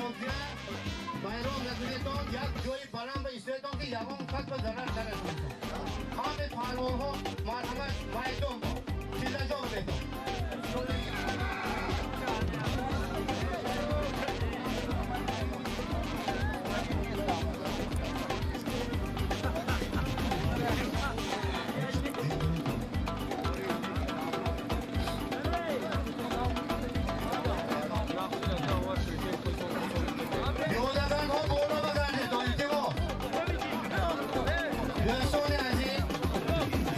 Бозия вайрон накунедон, як ҷои баланд ба истоедон, ки ягон кас ба зарар нарасонад. Ҳамаи паҳлавонҳо, марҳамат, майдон бо чилдаҷон бедон. Пиёдаганҳо боло багардед, илтимос. Дӯстони азиз,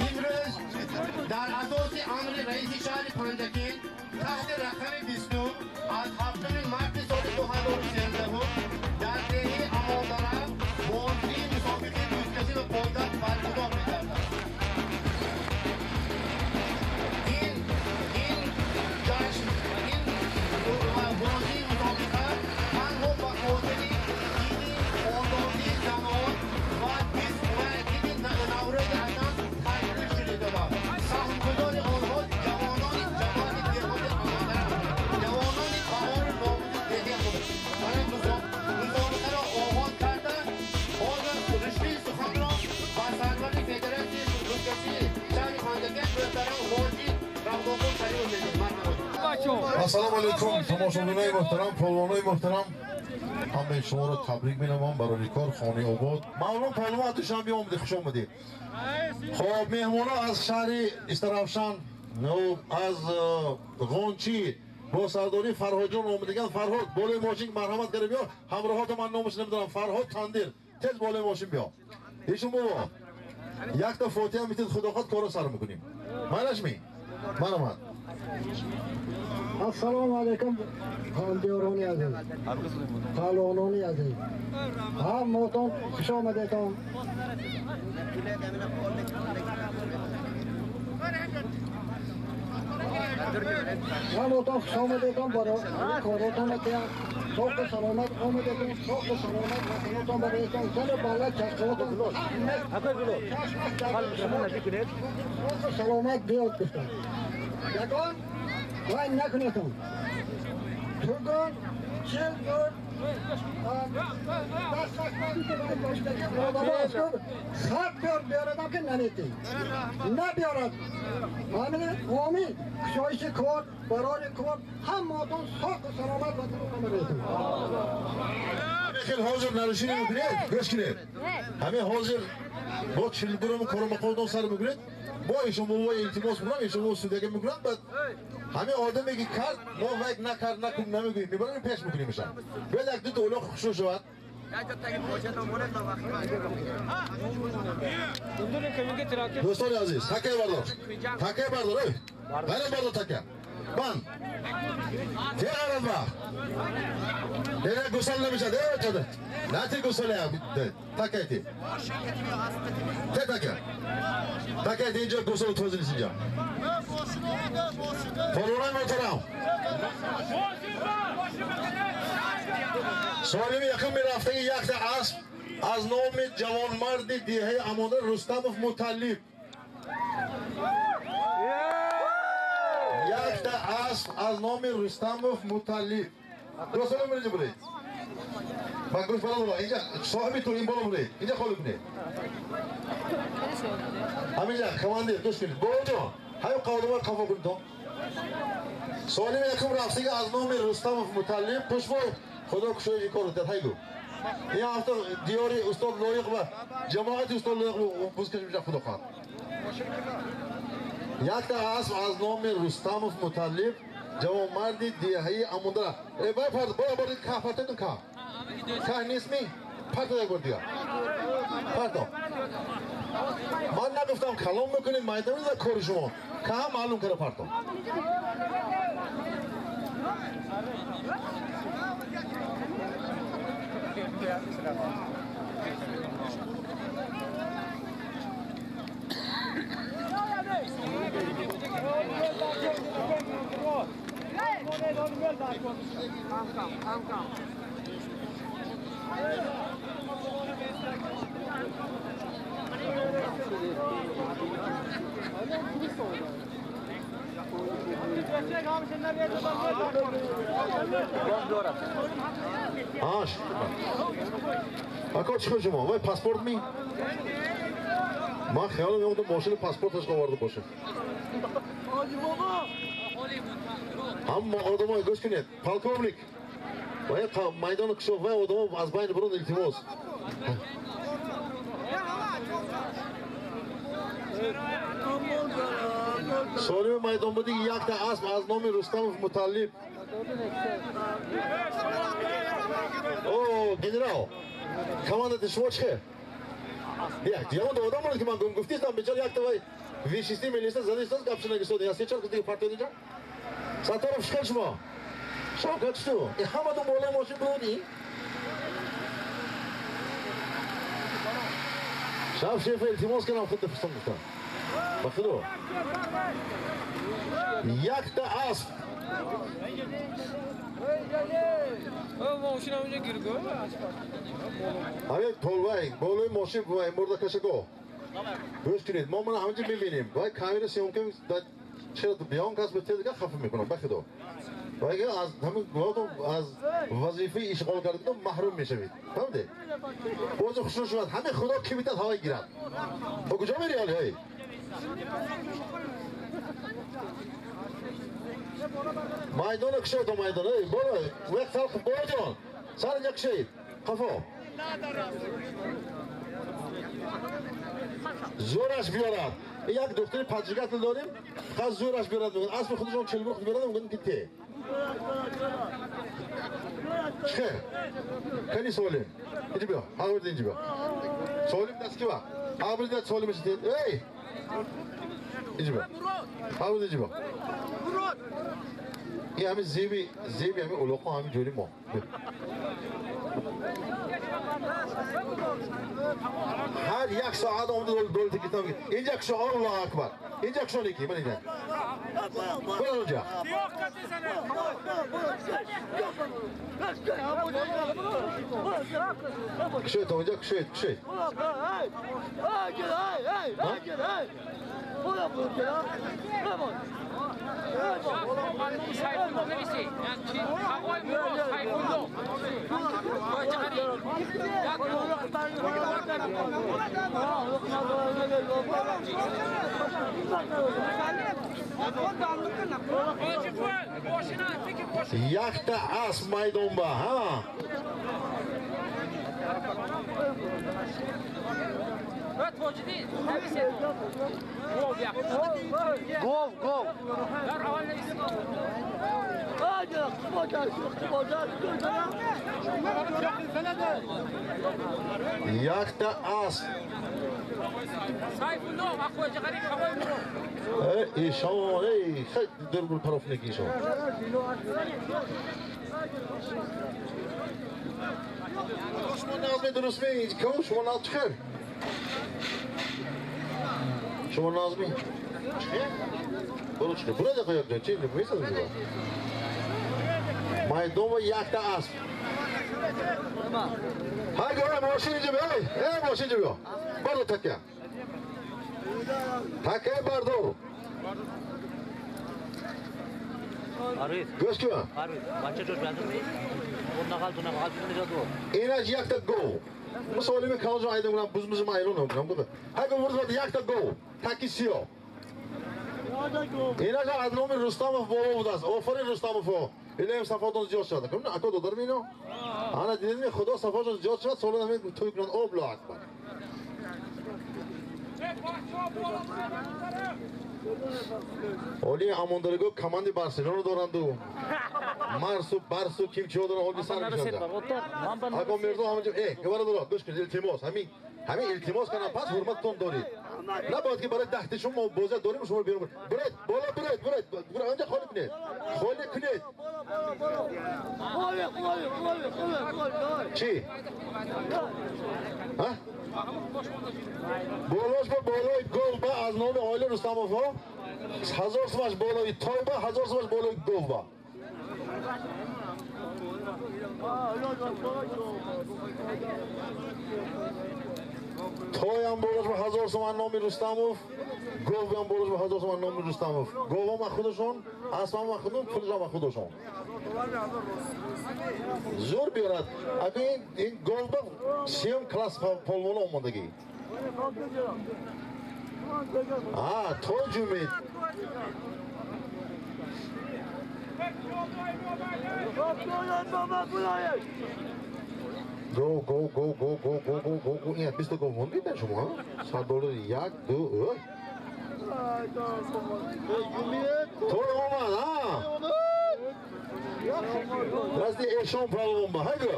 имрӯз дар асоси амри раиси шаҳри Панҷакент таҳти рақами 20 аз 7 марти соли 2013 дар деҳаи Амондара бозии мусобиқаи бузкашӣ ва пойдаст баргузор мегардад. Ин ҷашн, ин бозии мусобиқа танҳо ба хотири иди озодии занон ва иди Наврӯзи Азам ташкил шуда. Саҳмгузори онҳо ҷавонони ҷамоати деҳоти Амондара, ҷавонони баҳори номуси деҳаи худ. Мана, мусобиқаро оғоз карда, ҳозир риштаи суханро ба сарвари федератсияи бузкашии шаҳри Панҷакент муҳтарам Ҳоҷи Рамзонқул Каримов медиҳем. Марҳамат. Ассалому алайкум, тамошобинои муҳтарам, полвонои муҳтарам, ҳамаи шуморо табрик менамоям. Барои кор хонаи обод. Мавлон палвон аз Душанбе омадӣ, хуш омадӣ. Хоб, меҳмоно аз шаҳри Истаравшан, аз Ғончӣ бо сардории Фарҳодҷон омадаган. Фарҳод, болои мошин марҳамат карда биё. Ҳамроҳото ман номаш намедонам. Фарҳод Тандир, тез болои мошин биё. Ишун бобо, якта фотиҳа метид, худохоҳ, корро сар мекунем. Майлашми, марҳамат. Ассалому алайкум, ҳамдиёрони азиз, паҳлавонони азиз, ҳаммотон хуш омадетон. Ҳаммотон хуш омадетон, барои коротон соқу саломат омадетон, соқу саломат ватанотон бароятон, зану бала чашқотон соқу саломат биёд гуфтам. Ягон вай накунетон. Тугон 40 гур хат биёр, биёрадам ки наметӣ, набиёрад. Ҳамин омин, кушоиши кор, барори кор, ҳамаотон соқу саломат ватанотон бароятон. Хел ҳозир нарушение мекунед, гӯш кунед. Ҳамин ҳозир бо чилгурам коромақодон сар мекунед, бо ишон бо илтимос мекунам, ишон бо судяга мекунам. Баъд ҳамин одаме ки кард, мо вайк накард, накун намегӯем, мебарем, пеш мекунем иша. Биёд, як дута улоқ хушрӯ шавад. Дӯстони азиз, такай бардор, такай бардор, эй ғайрат бардор, така банд теғарат ба дега гусал намешад. Э, чада нати гусале, такайти те, така такайти, инҷо гусалу тоза нест инҷа. Полвонои муҳтарам, солими якум мерафтаги якта асп аз номи ҷавонмарди деҳаи Амода Рустамов Муталлиб. Якта асп аз номи Рустамов Муталлиб. Дӯстоно, инҷа буред, ба гӯш боло боло, инҷа соҳиби ту, ин боло буред, инҷа холӣ кунед. Ҳаминҷа командир, гӯш кунед, бобоҷон, ҳамин қавдома қафо кунед. Солими якум рафтаги аз номи Рустамов Муталлиб. Пушбой, худо кушоиши корро дад. Ҳайгу, ин ҳафта диёри устод Лоиқ ва ҷамоати устод Лоиқ бузкаш мешавад, худо хоҳад. Якта асп аз номи Рустамов Муталлиб, ҷавонмарди деҳаи Амондара. Э, бай парт, боя борди, ка партетун, ка ка нестми, парто, як бор дигар парто. Ман нагуфтам калом мекунед, майда за кори шумо, ка маълум кара, парто. Аш. Ако чӣ шумо? Вай паспорт ми? Ман хаёлам меомад мошини паспорташ оварда бошад. Ҳама одамои гӯш кунед. Полковник. Вай майдони кушод, вай одамо аз байни бурон илтимос. Солими майдон буди якта асп аз номи Рустамов Муталлиб. О, генерал, командати шумо чӣ? Як, ягон одам монад ки ман гуфтистам, бечора якта вай вишисти милиса задистаз гапши нагистода. Я сечар куди партия динҷа? Сатторов шикал шумо. Шавкат чӣ? И ҳаматон болои мошин буди? Шаб шеф илтимос кардам худ фистон гуфтам. Ба худо. Якта асп. Ҳамин толвай болои мошин вай мурдакашако. Гӯш кунед, мо мана ҳаминҷо мебинем. Вай камера съёмка чера биён кас ба тезга хафа мекунам, ба худо. Вай аз ҳамин аз вазифаи ишғол кардан маҳрум мешавед. Фаҳмидед? Боз хушрӯ шавад, ҳамин худо ки битад ҳавай гирад. Ба куҷо мери ҳоли ҳай? Майдона кушод то майдон. Эй, боло, вақт халқ боҷон. Сар инҷа кушоед. Қафо. Зӯраш биёрад. Як духтари поджигатель дорем, фақат зӯраш биёрад мегӯяд. Аспи худашон чилбурх биёрад, мегӯяд ки те. Чӣ? Кани Солим. Инҷа биё. Ҳаврд инҷа биё. Солим даст ки ва? Ҳаврд даст Солим шид. Эй! Инҷа биё. Ҳаврд инҷа биё. Ин ҳамин зеби, зеби ҳамин улоқо ҳамин ҷоли мо. Ҳар як соат омада дол тикитам. Инҷа кушо, Аллоҳу акбар. Инҷа кушо неки, ман инҷа. Бира онҷа. Кушоед онҷа, кушоед, кушоед. Якта асп майдонба, ҳа? Гов, гов. Якта асп. Ишон, эй, хеле дургул парофники ишон. Шумо наз медуруст ми? Кам шумо наз чӣ хел? Шумо наз ми? Чӣ? Буро чӣ? Буро дақиқа як ҷой, чӣ месазӣ шумо? Майдон ва якта асп. Ҳай гора мошин инҷа биё, эй, мошин инҷа биё. Бардор такя. Такя бардор. Гӯш кун. Инаш якта гов. Мусолими калонҷо айда мекунам, бузмузим айрон мекунам. Ҳай гов бурд якта гов, таки сиё. Инаш аз номи Рустамов боло будааст. Офарин Рустамовҳо. Илоҳим сафотон зиёд шавад. Ако додарам ино? Ана дидем худо сафотон зиёд шавад, солона ҳамин тӯй кунанд. Аллоҳу акбар. Оли амондарго команди Барселона доранду. Марсу, Барсу, ким чиҳо доранд, ҳоли сар мешаванд. Ако Мирзо ҳаминҷо, гавара дорад, гӯш кунед, илтимос, ҳамин илтимос кардам, пас ҳурматтон доред. Набояд ки барои дахти шумо бозия дорем, шумо берун. Буред, боло буред, буред, онҷа холӣ кунед. Холӣ кунед. Чӣ? Ҳа? Болош ба болои говба аз номи оила Рустамовҳо 1000 сомаш болои тойба, 1000 сомаш болои говба. Тоям болош ба 1000 сомон номи Рустамов, говам болош ба 1000 сомон номи Рустамов. Говам аз худашон, аспам аз худашон, пулшам аз худашон. Зӯр биёрад. Агар ин гов ба сеюм класс полвон омадагӣ. А, той ҷумид. Го, го, го, го, го, го, го, го, го. Ин 20 гов мондида шумо, $100 1, 2, той омад, а? Дасти эшон палвон ба, ҳайго.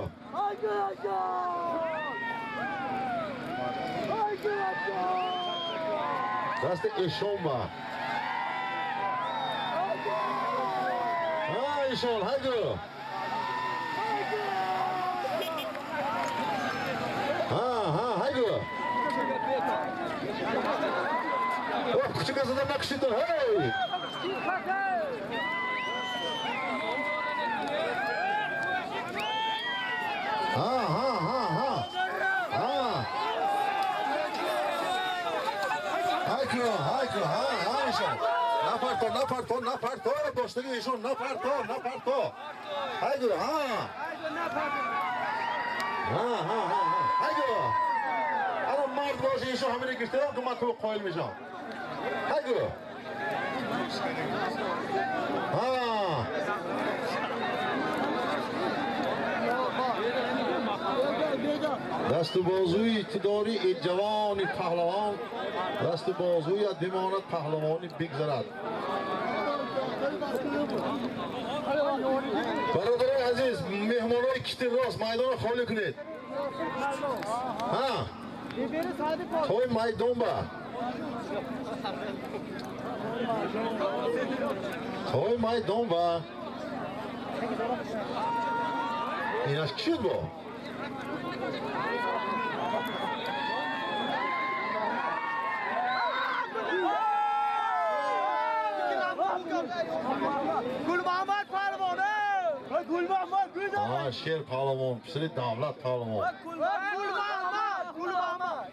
Дасти эшон ба. Ҳа, эшон, ҳайго. Ҳа, ҳа, ҳайго. О, кучука зада накушитон, ҳей! Ҳа, ҳа, ҳа, ҳа. Ҳа. Ҳайко, ҳайко, ҳа, ҳа, эшон. Напарто, напарто, напарто, доштаги эшон, напарто, напарто. Ҳайго, ҳа. Ҳа, ҳа, ҳа, ҳа. Ҳайго. Ана мард боши эшон ҳамине гирифтаам, ки ман ту қоил мешам. Ҳайго. Ҳа. Дасту бозуи ту дорӣ, эй ҷавони паҳлавон, дасту бозуят бимонад, паҳлавонӣ бигзарад. Бародарони азиз, меҳмонои кити рост майдонро холӣ кунед. Ҳа, той майдон ба. Той майдон ба. Инаш кӣ шуд бо? Гулмуҳаммад паҳлавон! Гулмуҳаммад, Гулмуҳаммад! А, шер паҳлавон, писари давлат паҳлавон. Гулмуҳаммад, Гулмуҳаммад!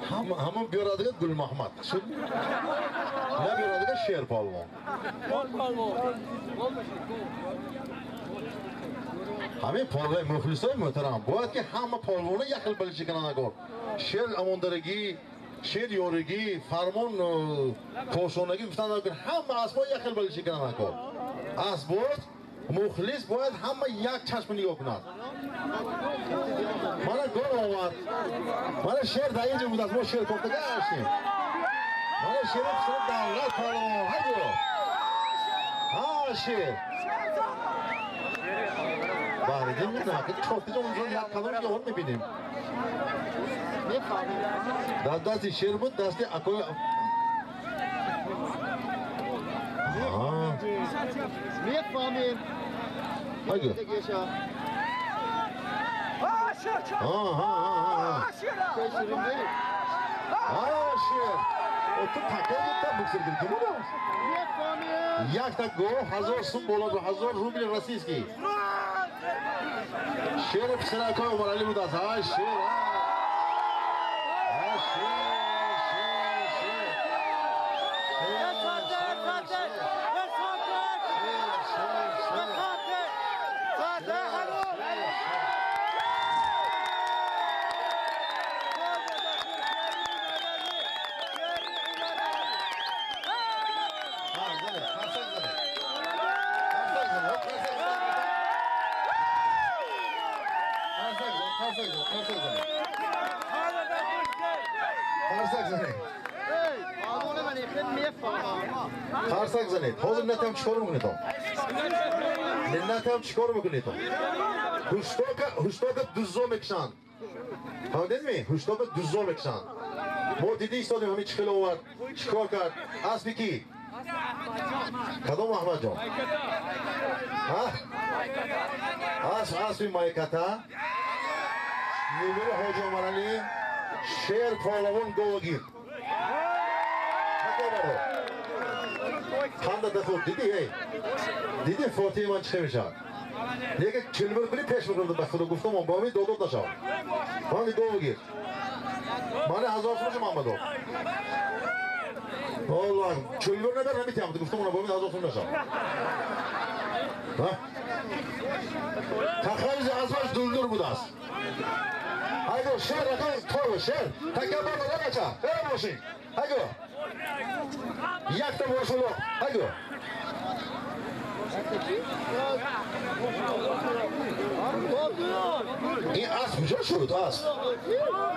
Ҳама биёрадига Гулмуҳаммад. Набиёрадига шер паҳлавон. Ҳамин полвои мухлисои муҳтарам, бояд ки ҳама полвона як хел балиши кунанд агор. Шер амондарагӣ, шер ёригӣ, фармон кошонагӣ гуфтанд агар ҳама асбо як хел балиши кунанд агор. Асбоз мухлис бояд ҳама як чашм нигоҳ кунад. Мана гол омад. Мана шер дар инҷо буд, аз мо шер кофта гаштем. Мана шер писари давлат паҳлавон. Ҳайго. Ҳа, шер. Баҳриддин медонам, ки чорта ҷо онҷо як кадом ки он мебинем. Дар дасти шер буд, дасти акои Мефаҳмем. Ҳайго. Ҳа, ҳа, ҳа, ҳа. Ҳа, шер. О, ту такай гирифта буксир гирифти буда? Якта гов 1000 сум боло, 1000 рубли российский. Шери писаракои Умаралӣ будааст. Ҳа, шер, ҳа. Ҳа, шер, шер, шер. Шер, шер, шер. Шер, шер, шер. Ҳа, зане, қарсак зане. Қарсак зане, ҳо, қарсак зане. Қарсак зане, қарсак зане, қарсак зане. Қарсак зане. Қарсак занед. Ҳозир натам чӣ кор мекунед? Натам чӣ кор мекунед? Ҳуштока, ҳуштока дуззо мекушанд. Фаҳмидед-ми? Ҳуштока дуззо мекушанд. Мо диди истодем ҳамин чӣ хел овард, чӣ кор кард. Аспи кӣ? Кадом Аҳмадҷон? Ҳа? Асп, аспи майката. Нумери Ҳоҷи Умаралӣ, шер паҳлавон говагир. Ханда дахур, дидӣ, эй? Дидӣ фотиҳи ман чӣ хел мешавад? Яке 41 кунӣ пеш мекунад ба худо гуфтам, он ба ҳамин додод нашавад. Ҳамин говагир. Мана 1000 сум Муҳаммадов. Аллоҳ, чуллур набар наметиам, гуфтам уна бо 1000 сум нашав. Ҳа? Тахаллуси асбаш дулдур будааст. Ҳайго шер рақам то шер. Такаббур надор бача. Э бошин. Ҳайго. Якта бошуло. Ҳайго. Ин асп куҷо шуд асп?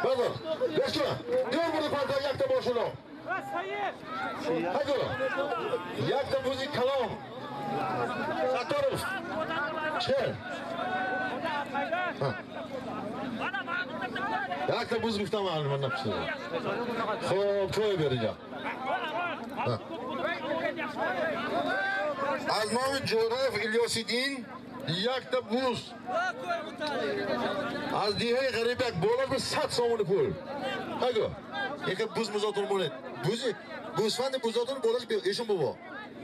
Базор. Гӯш кун. Дор бурди парта якта бошуло. Ҳайго. Якта бузи калом. Сатторов. Чер. Якта буз гуфтам ман напурсидам. Хоб, той бер инҷа. Аз номи Ҷӯраев Илёсиддин якта буз аз деҳаи Ғарибак боло ба 100 сомони пул. Ҳайго. Яке буз музотон монед. Бузи гӯсфанди бузотон болаш эшон бобо.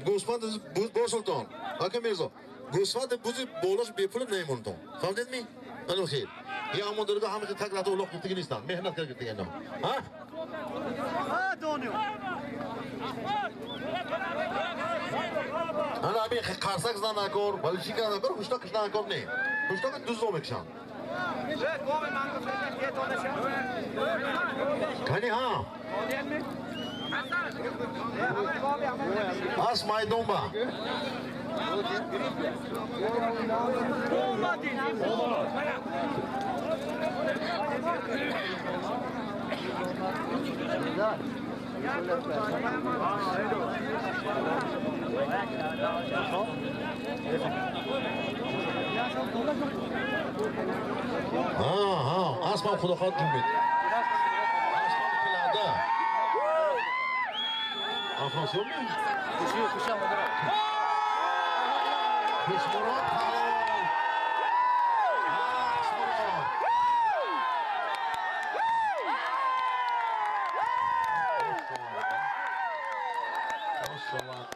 Гӯсфанди буз бо султон. Ака Мирзо. Гӯсфанди бузи болаш бепул намемонтон. Фаҳмидед ми? Ану хел. Я амон дорга ҳама так рафта улоқ гуфтагӣ нестанд. Меҳнат карда гуфтагӣ ино. Ҳа? Ана аби қарсак зан накор, вали чӣ кар накор, ҳушто кишна накор не. Ҳушто ки дузо мекишанд. Кани ҳа? Ас майдонба. Ҳа, аспам худо хоҳад ҷунбид. Аспам килада. Афросиёб ми? Хушмурод паҳлавон. Хушмурод.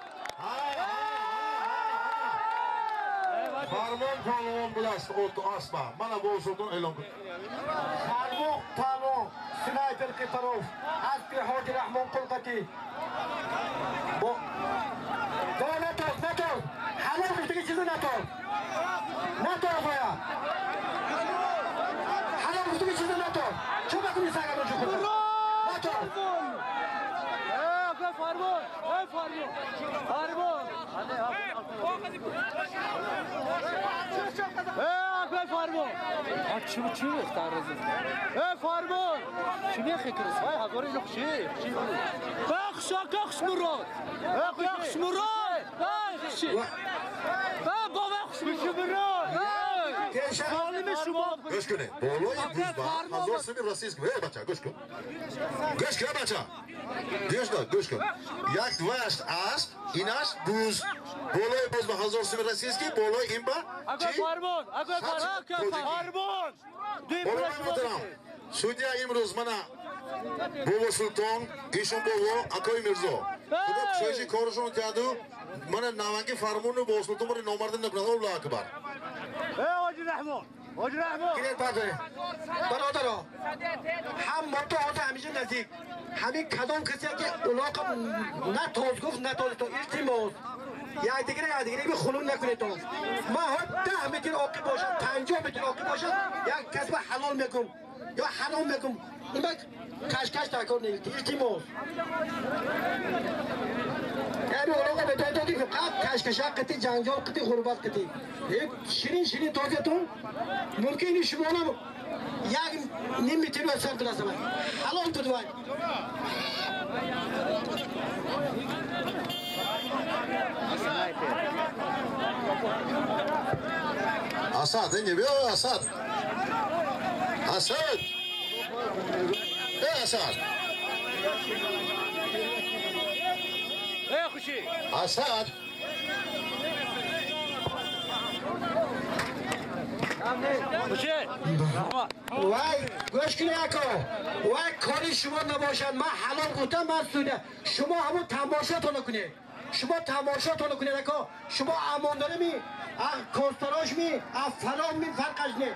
Фармон паҳлавон будааст аспа. Мана бо султон эълон кун. Фармон паҳлавон снайпер Қитаров аспи Ҳоҷи Раҳмон Қулқатӣ. Бо натоз, натоз. Ҳалол гуфтаги чизо натоз. Натоз бояд. Ҳалол гуфтаги чизо натоз. Чӣ бакунӣ сагаро чӣ кунӣ? Натоз. Фармон, эй фармон. Фармон. Эй фармон. Чӣ чӣ мехтараз? Эй фармон. Чӣ мехекрис? Вай ҳазори лухши. Бахшака хушмурод. Хушмурод. Эй хуши. Эй бобо хушмурод. Гӯш кунед. Болои буз ба 1000 суми российский. Эй бача, гӯш кун. Гӯш кун бача. Гӯш кун, гӯш кун. Як вашт асп, ин асп буз. Болои буз ба 1000 суми российский, болои ин ба Ака фармон, ака фармон. Судья имрӯз мана бобо Султон, ишон бобо акои Мирзо. Худо кушоиши корашон карду. Мана наванги фармону бобо Султон барои номардӣ накунад. Аллоҳу акбар. Эй Ҳоҷи Раҳмон. Ҳоҷи Раҳмон. Гиред бардоред. Бародаро, ҳам мо то ҳозир ҳамиҷа наздик. Ҳамин кадом касе ки улоқа натоз гуфт, натоз то илтимос. Якдигаре якдигаре хунун накунед. Ман ҳар 10 метр оқӣ бошад, 50 метр оқӣ бошад, як касба ҳалол мекунам ё ҳаром мекунам. Ин кашкаш такор нест. Илтимос. Яъне улоқа ба то ки фақат кашкаша қити ҷанҷол қити ғурбат қити. Ширин ширин тозатон мумкин шумо нам як ним метр ва сар дурасам. Ҳалол буд вай. Асад, инҷа биё Асад. Асад. Эй Асад. Эй хуши. Асад. Хуши. Раҳмат. Вай, гӯш кунед ако. Вай кори шумо набошад. Ман ҳалол гуфтам, ман суда. Шумо ҳамон тамошотонро кунед. Шумо тамошотонро кунед ако. Шумо амондорӣ ми, консторош ми, фалон ми, фарқаш не.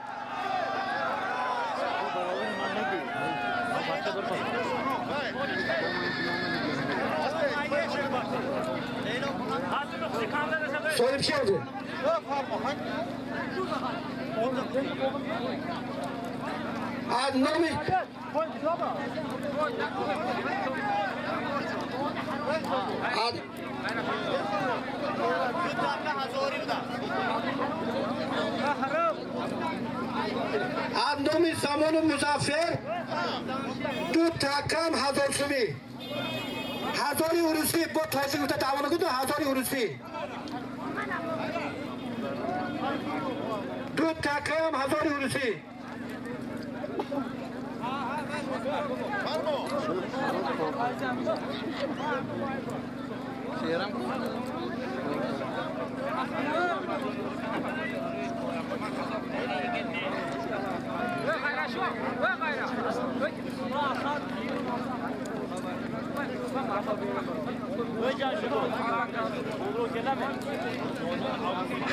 Söyle bir şey oldu. از نام سامان مظفر دو تکم هزار سومی هزاری اروسی با تاجیک گفته دعوا نکن هزاری اروسی دو تکم هزاری اروسی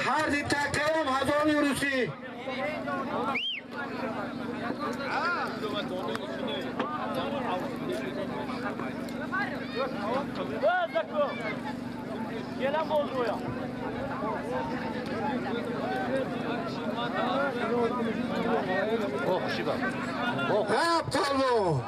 هر دی تکم هزار روسی ها پالو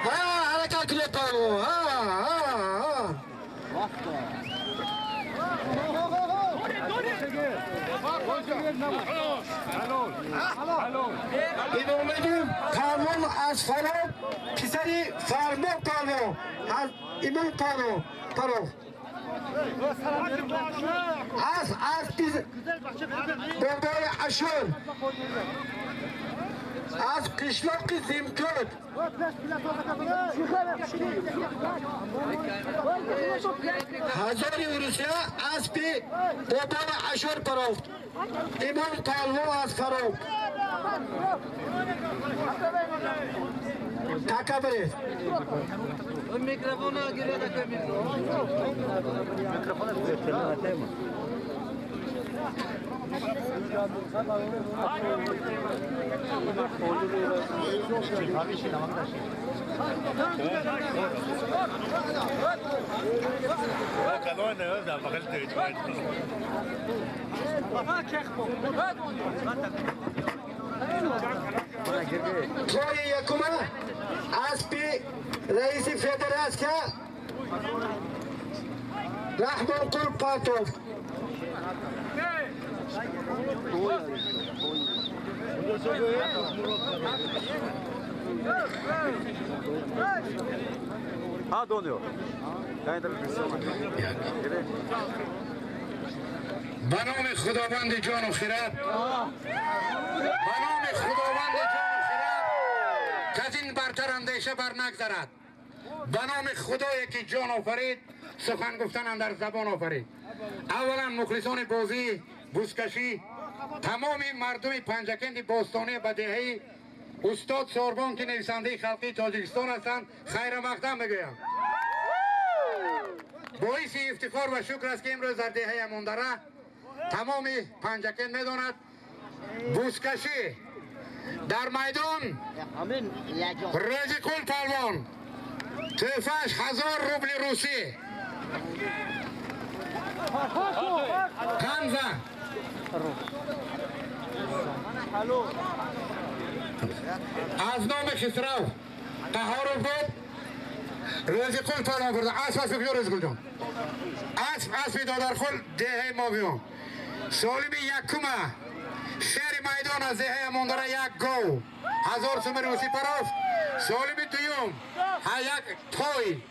ها حرکت کنید پالو ها ها ها امام پالوان از فراب پسری فرمان پالوان از امام پالوان پالوان از بابای عشور از قشلاق زیمکوت هزاری روسیه اسبی بابای عشور پرافت امام پالوان از فراب تکبره توی یکم اسبی رئیس فدراسیا رحمان قل پاتوف Ha donuyor. به نام خداوند جان و خرد، به نام خداوند جان و خرد که از این برتر اندیشه بر نگذرد. به نام خدایی که جان آفرید، سخن گفتن اندر زبان آفرید. اولا مخلصان بازی بوزکشی، تمام مردم پنجکند باستانی به دهه استاد ساربان که نویسنده خلقی تاجیکستان هستند خیر مقدم میگویم. باعث افتخار و شکر است که امروز در دهه ماندره تمام پنجکند میداند بوزکشی در میدان رزقل پهلوان تحفه‌اش 1000 روبل روسی خمسه از نام خسرو قهارو بود رزقل پهلوان برده. اسب اسب بیا رزقل جان، اسب اسب دادرخل دهه ما بیان سالم یکمه شهر میدان از دهه مانداره یک گو 1000 سوم روسی پرافت. سالم دوم یک توی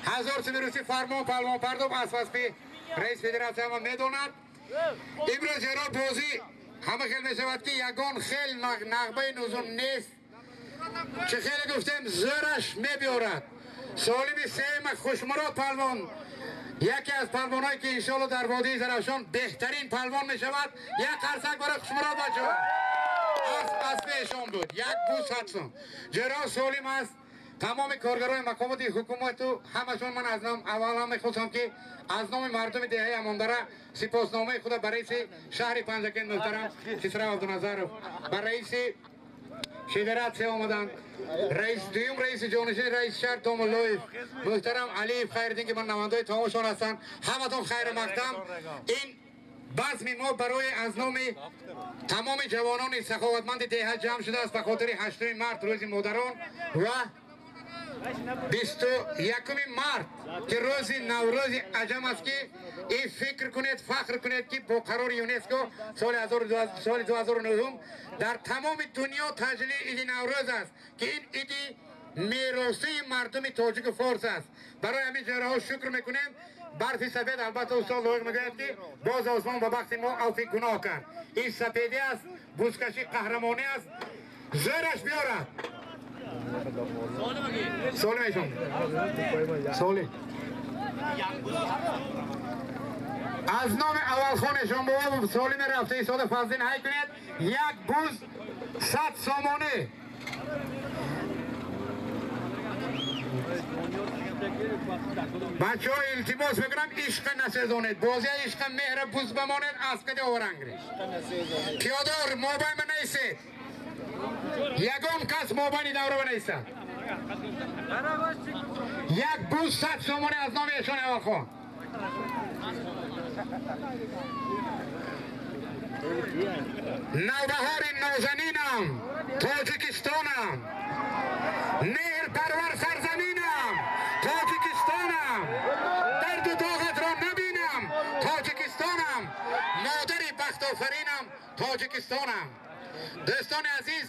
1000 سوم روسی فرمان پهلوان پردوم اسب اسب رئیس فدراسیون هم میدوند. امروز را بازی همه خیلی میشود که یگان خیل نغمه نوزون نیست که خیلی گفتیم زرش میبیارد. Солими сеюм Хушмурод палвон, яке аз палвонҳое ки иншоалло дар водии Зарафшон беҳтарин палвон мешавад. Як қарсак барои Хушмурод, бачаҳо. Асп аспи эшон буд, як буз 100 сум. Ҷаро солим аст. Тамоми коргарони мақомоти ҳукумату ҳамашон ман аз ном аввал ҳам мехостам, ки аз номи мардуми деҳаи Амондара сипосномаи худа ба раиси шаҳри Панҷакент муҳтарам Хисрав Абдуназаров, ба раиси федератсия омаданд, раис, дуюм раиси ҷонишини раиси шаҳр Томуллоев, муҳтарам Алиев Хайриддин, ки ман намояндаи тамомшон ҳастанд. Ҳаматон хайру мақдам. Ин базми мо барои аз номи тамоми ҷавонони саховатманди деҳа ҷамъ шудааст ба хотири 8 март, рӯзи модарон, ва 21 март, ки рӯзи Наврӯзи аҷам аст, ки ин фикр кунед, фахр кунед, ки бо қарори ЮНЕСКО соли 2009 дар тамоми дунё таҷлили иди Наврӯз аст, ки ин иди меросии мардуми тоҷику форс аст. Барои ҳамин ҷараҳо шукр мекунем. Барфи сафед, албатта, устод Лоиқ мегӯяд, ки боз осмон ба бахти мо авфи гуноҳ кард. Ин сафедӣ аст, бузкашӣ қаҳрамонӣ аст. Зӯраш биёрад. Солим эшон, солим. Аз номи аввалхон эшонбобо солими рафта истода Фазлин ҳай кунед. Як буз 100 сомонӣ. Бачаҳо, илтимос мекунам, ишқа насезонед бозия, ишқа меҳра буз бамонед, аскади орангри пиёдор мобайн наистед. Ягон кас мобайни давра наистад. Як буз 100 сомонӣ аз номи эшон аввалхон. Навбаҳори нозанинам, Тоҷикистонам, меҳрпарвар сарзаминам, Тоҷикистонам, дарду доғатро набинам, Тоҷикистонам, модари бахтофаринам, Тоҷикистонам. Дӯстони азиз,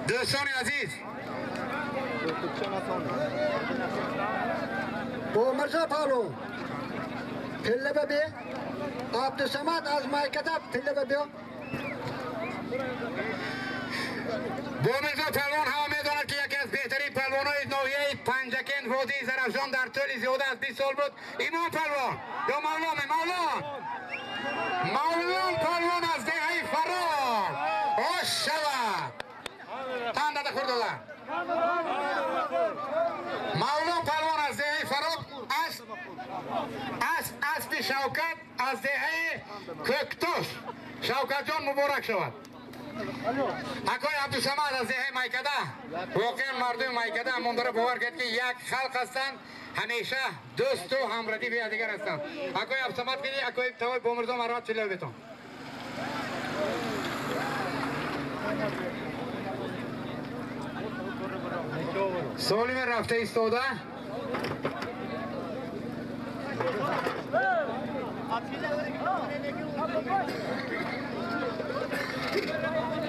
дӯстони азиз. Бомирзо палвон, пилла ба бе. Абдусамад аз Майкада, пилла ба биё. Бомирзо палвон ҳама медонад, ки яке аз беҳтарин палвонҳои ноҳияи Панҷакент, водии Зарафшон дар тӯли зиёда аз 20 сол буд. Имом палвон ё Мавломе? Мавлон, Мавлон палвон аз деҳаи Фарор. Ош шавад, тан дада хӯрдода. Мавлон палвон аз деҳаи Фарор, асп асп аспи Шавкат аз деҳаи Кӯктош. Шавкатҷон, муборак шавад. Акои Абдусамад аз деҳаи Майкада. Воқеан, мардуми Майкада, Амондара, бовар кард, ки як халқ ҳастанд, ҳамеша дӯсту ҳамрадифи якдигар ҳастанд. Акои Абдусамад киди, акои тавои Бомирзо, марҳамат, чило бетон. Солиме рафта истода.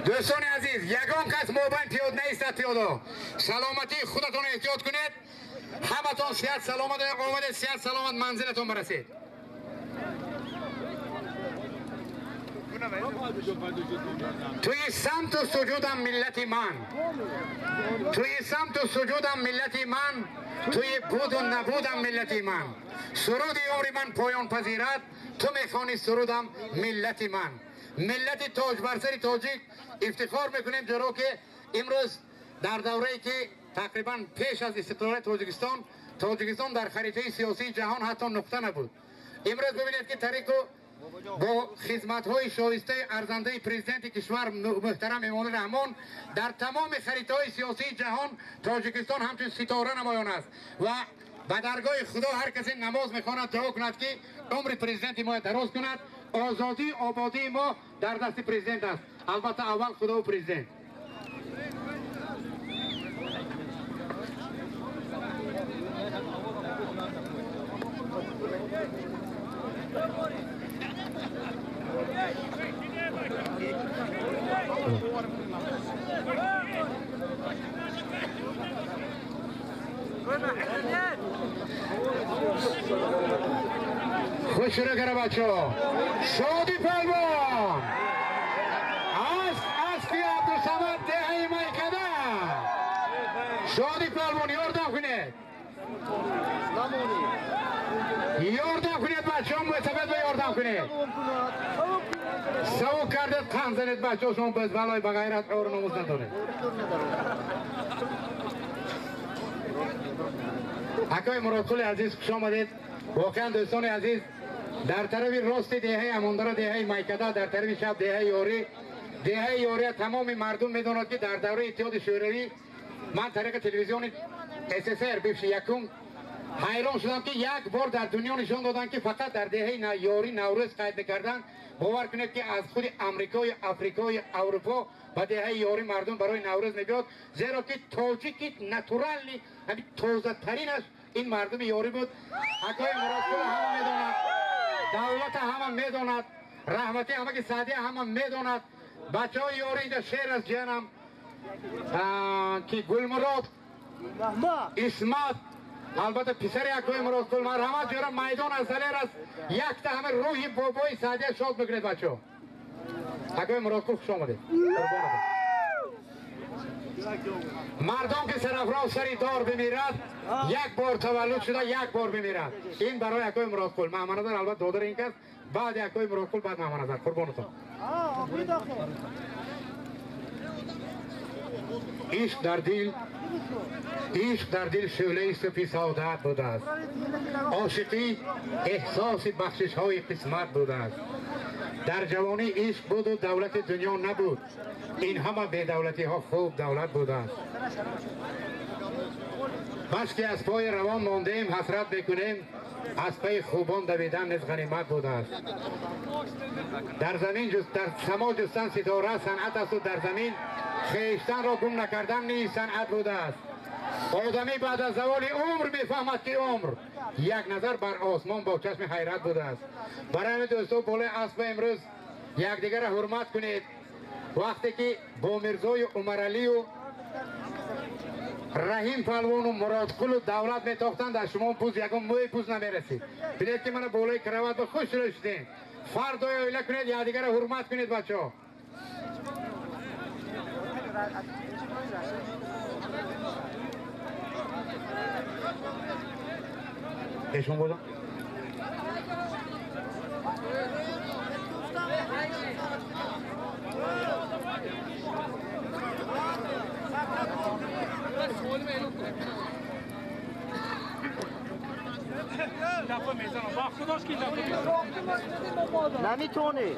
Дӯстони азиз, ягон кас мобайн пиёд наистад. Пиёдо, саломатии худатон эҳтиёт кунед. Ҳаматон сиҳат саломат омадед, сиҳат саломат манзилатон барасед. Туи самту суҷудам, миллати ман, туи самту суҷудам, миллати ман, туи буду набудам, миллати ман. Суруди умри ман поён пазирад, ту мехонӣ сурудам, миллати ман. Миллати тоҷ барсари тоҷик, ифтихор мекунем, ҷаро ки имрӯз дар даврае ки тақрибан пеш аз истиқлолияти Тоҷикистон, Тоҷикистон дар харитаи сиёсии ҷаҳон ҳатто нуқта набуд, имрӯз бибинед, ки тариқу бо хизматҳои шоистаи арзандаи президенти кишвар муҳтарам Эмомалӣ Раҳмон дар тамоми харитаҳои сиёсии ҷаҳон Тоҷикистон ҳамчун ситора намоён аст. Ва ба даргоҳи Худо ҳар касе намоз мехонад, дуо кунад, ки умри президенти мо дароз кунад. Озодӣ, ободии мо дар дасти президент аст. Албатта, аввал Худову президент. Хуш шурӯъ кара, бачаҳо. Шоди палвон, асп аспи Абдусамад, деҳаи Майкада. Шоди палвон ёрдам кунед. Ёрдам кунед бачаҳо, мӯйсафед ба ёрдам кунед. Савук кардед, қанд занед бачаҳо, шумо без балой ба ғайрат ору номус надоред. Акои Муродқули азиз, хуш омадед. Воқеан дӯстони азиз, дар тарафи рости деҳаи Амондара деҳаи Майкада, дар тарафи чап деҳаи Ёрӣ. Деҳаи Ёрия тамоми мардум медонад, ки дар давраи Иттиҳоди Шӯравӣ ман тариқи телевизиони СССР бивши якум ҳайрон шудам, ки як бор дар дунё нишон доданд, ки фақат дар деҳаи Ёрӣ Наврӯз қайд мекарданд. Бовар кунед, ки аз худи Амрикою Африкою Аврупо ба деҳаи Ёрӣ мардум барои Наврӯз мебиёд, зеро ки тоҷики натурални ҳамин тозатаринаш ин мардуми Ёрӣ буд. Акои Муродқул ҳама медонад, давлата ҳама медонад, раҳмати ҳамаки Саъдия ҳама медонад. Бачаҳои Ёрӣ инҷа шер аст ҷиянам, ки Гулмурод Исмат, албатта писари акои Муродқул, марҳамат ҷора, майдон аз залер аст, якта ҳама рӯҳи бобои Саъдия шод мекунед бачаҳо. Акои Муродқул, хуш омадед. Мардон ки сарафроз сари дор бимирад, як бор таваллуд шуда як бор бимирад. Ин барои акои Муродқул. Маҳмадназар албатта додари ин кас, баъди акои Муродқул баъд Маҳмадназар. Қурбонатон. Ишқ дар дил, ишқ дар дил шӯълаи суфи саодат будааст. Ошиқӣ эҳсоси бахшишҳои қисмат будааст. Дар ҷавонӣ ишқ буду давлати дунё набуд. Ин ҳама бедавлатиҳо хуб давлат будааст. Бас ки аз пои равон мондем, ҳасрат мекунем, аз пайи хубон давидан низ ғанимат будааст. Дар замин дар само ҷустан ситора санъат асту дар замин хештанро гум накардан низ санъат будааст. Одамӣ баъд аз заволи умр мефаҳмад, ки умр як назар бар осмон бо чашми ҳайрат будааст. Барои ҳамин дӯсто, болои аспа имрӯз якдигарро ҳурмат кунед. Вақте ки бо Мирзою Умаралию Раҳим палвону Муродқулу Давлат метохтанд, аз шумо пуз ягон мӯи пуз намерасид. Бинед, ки мана болои крават ба хуш шудем. Фардои оила кунед, якдигарро ҳурмат кунед бачаҳо. Эшон бодам? نمیتونی.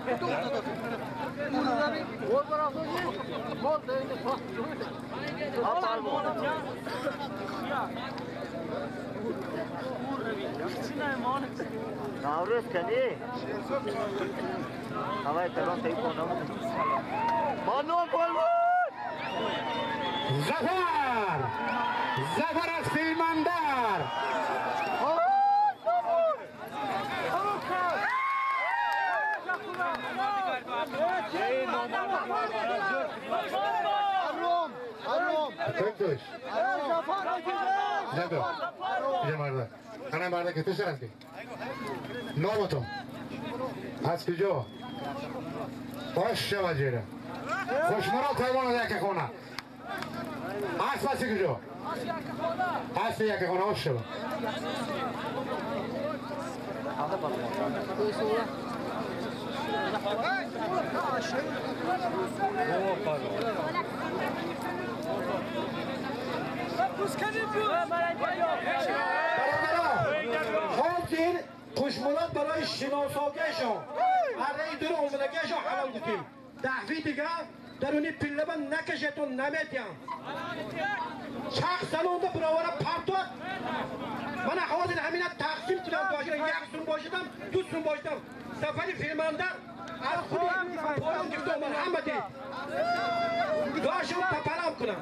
نوروز کنی؟ هوای تهران تایی کنم. بانو پلوان! ظفر! ظفر از فیلمندر! توش اینجا مرده انا مرده که تو سر هستی نامتون از کجا باش وزیره خوشمراد پایوان از یک خانه از پس کجا از یک خانه باش شود حاضر خوشمراد برای شناساگهشان هر دور آمدگهشان حلال گفتیم دهوی دیگه درونی پله من نکشتون نمیتیم چرخ سلونده براوره پرتاد من حاضر همینه تقسیم کنم باشدم یک سون باشدم دو سون باشدم سفری فیلماندر از خودی پایان گفتم من همه دی داشتم پپلم کنم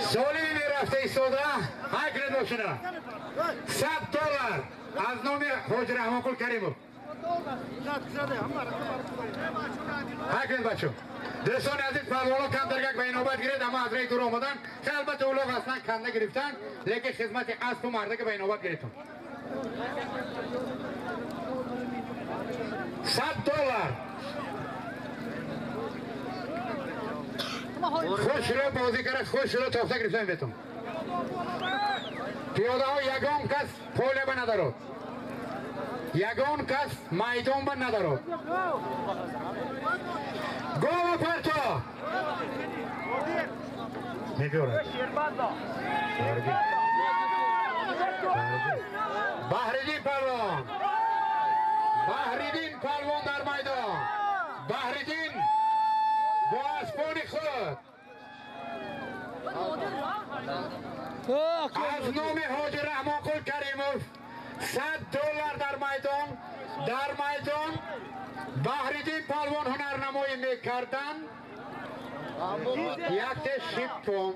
سالی میرفته ایستاده های باشنه $100 از نام حاج رحمان کریمов های کنید بچه دوستان عزیز پهلوانا کم درگک به اینابت گیرید اما از رای دور آمدن که البته اولاغ اصلا کنده گرفتن لیکن خدمت اسب و مرده که به اینابت گرفتن. $100. خوش رو بازی کرد، خوش رو تافته گرفتن بهتون. پیاده ها یگان کس پول به ندارد، یگان کس میدان به ندارد. گاو پرتا میبیارد. بحریدین پلوان، بحریدین پلوان در میدان. بحریدین با اسبان خود از نام حاجی رحمانقل کریموف $100 در میدان. در میدان بحریدین پلوان هنرنمایی میکردن. یک شیپون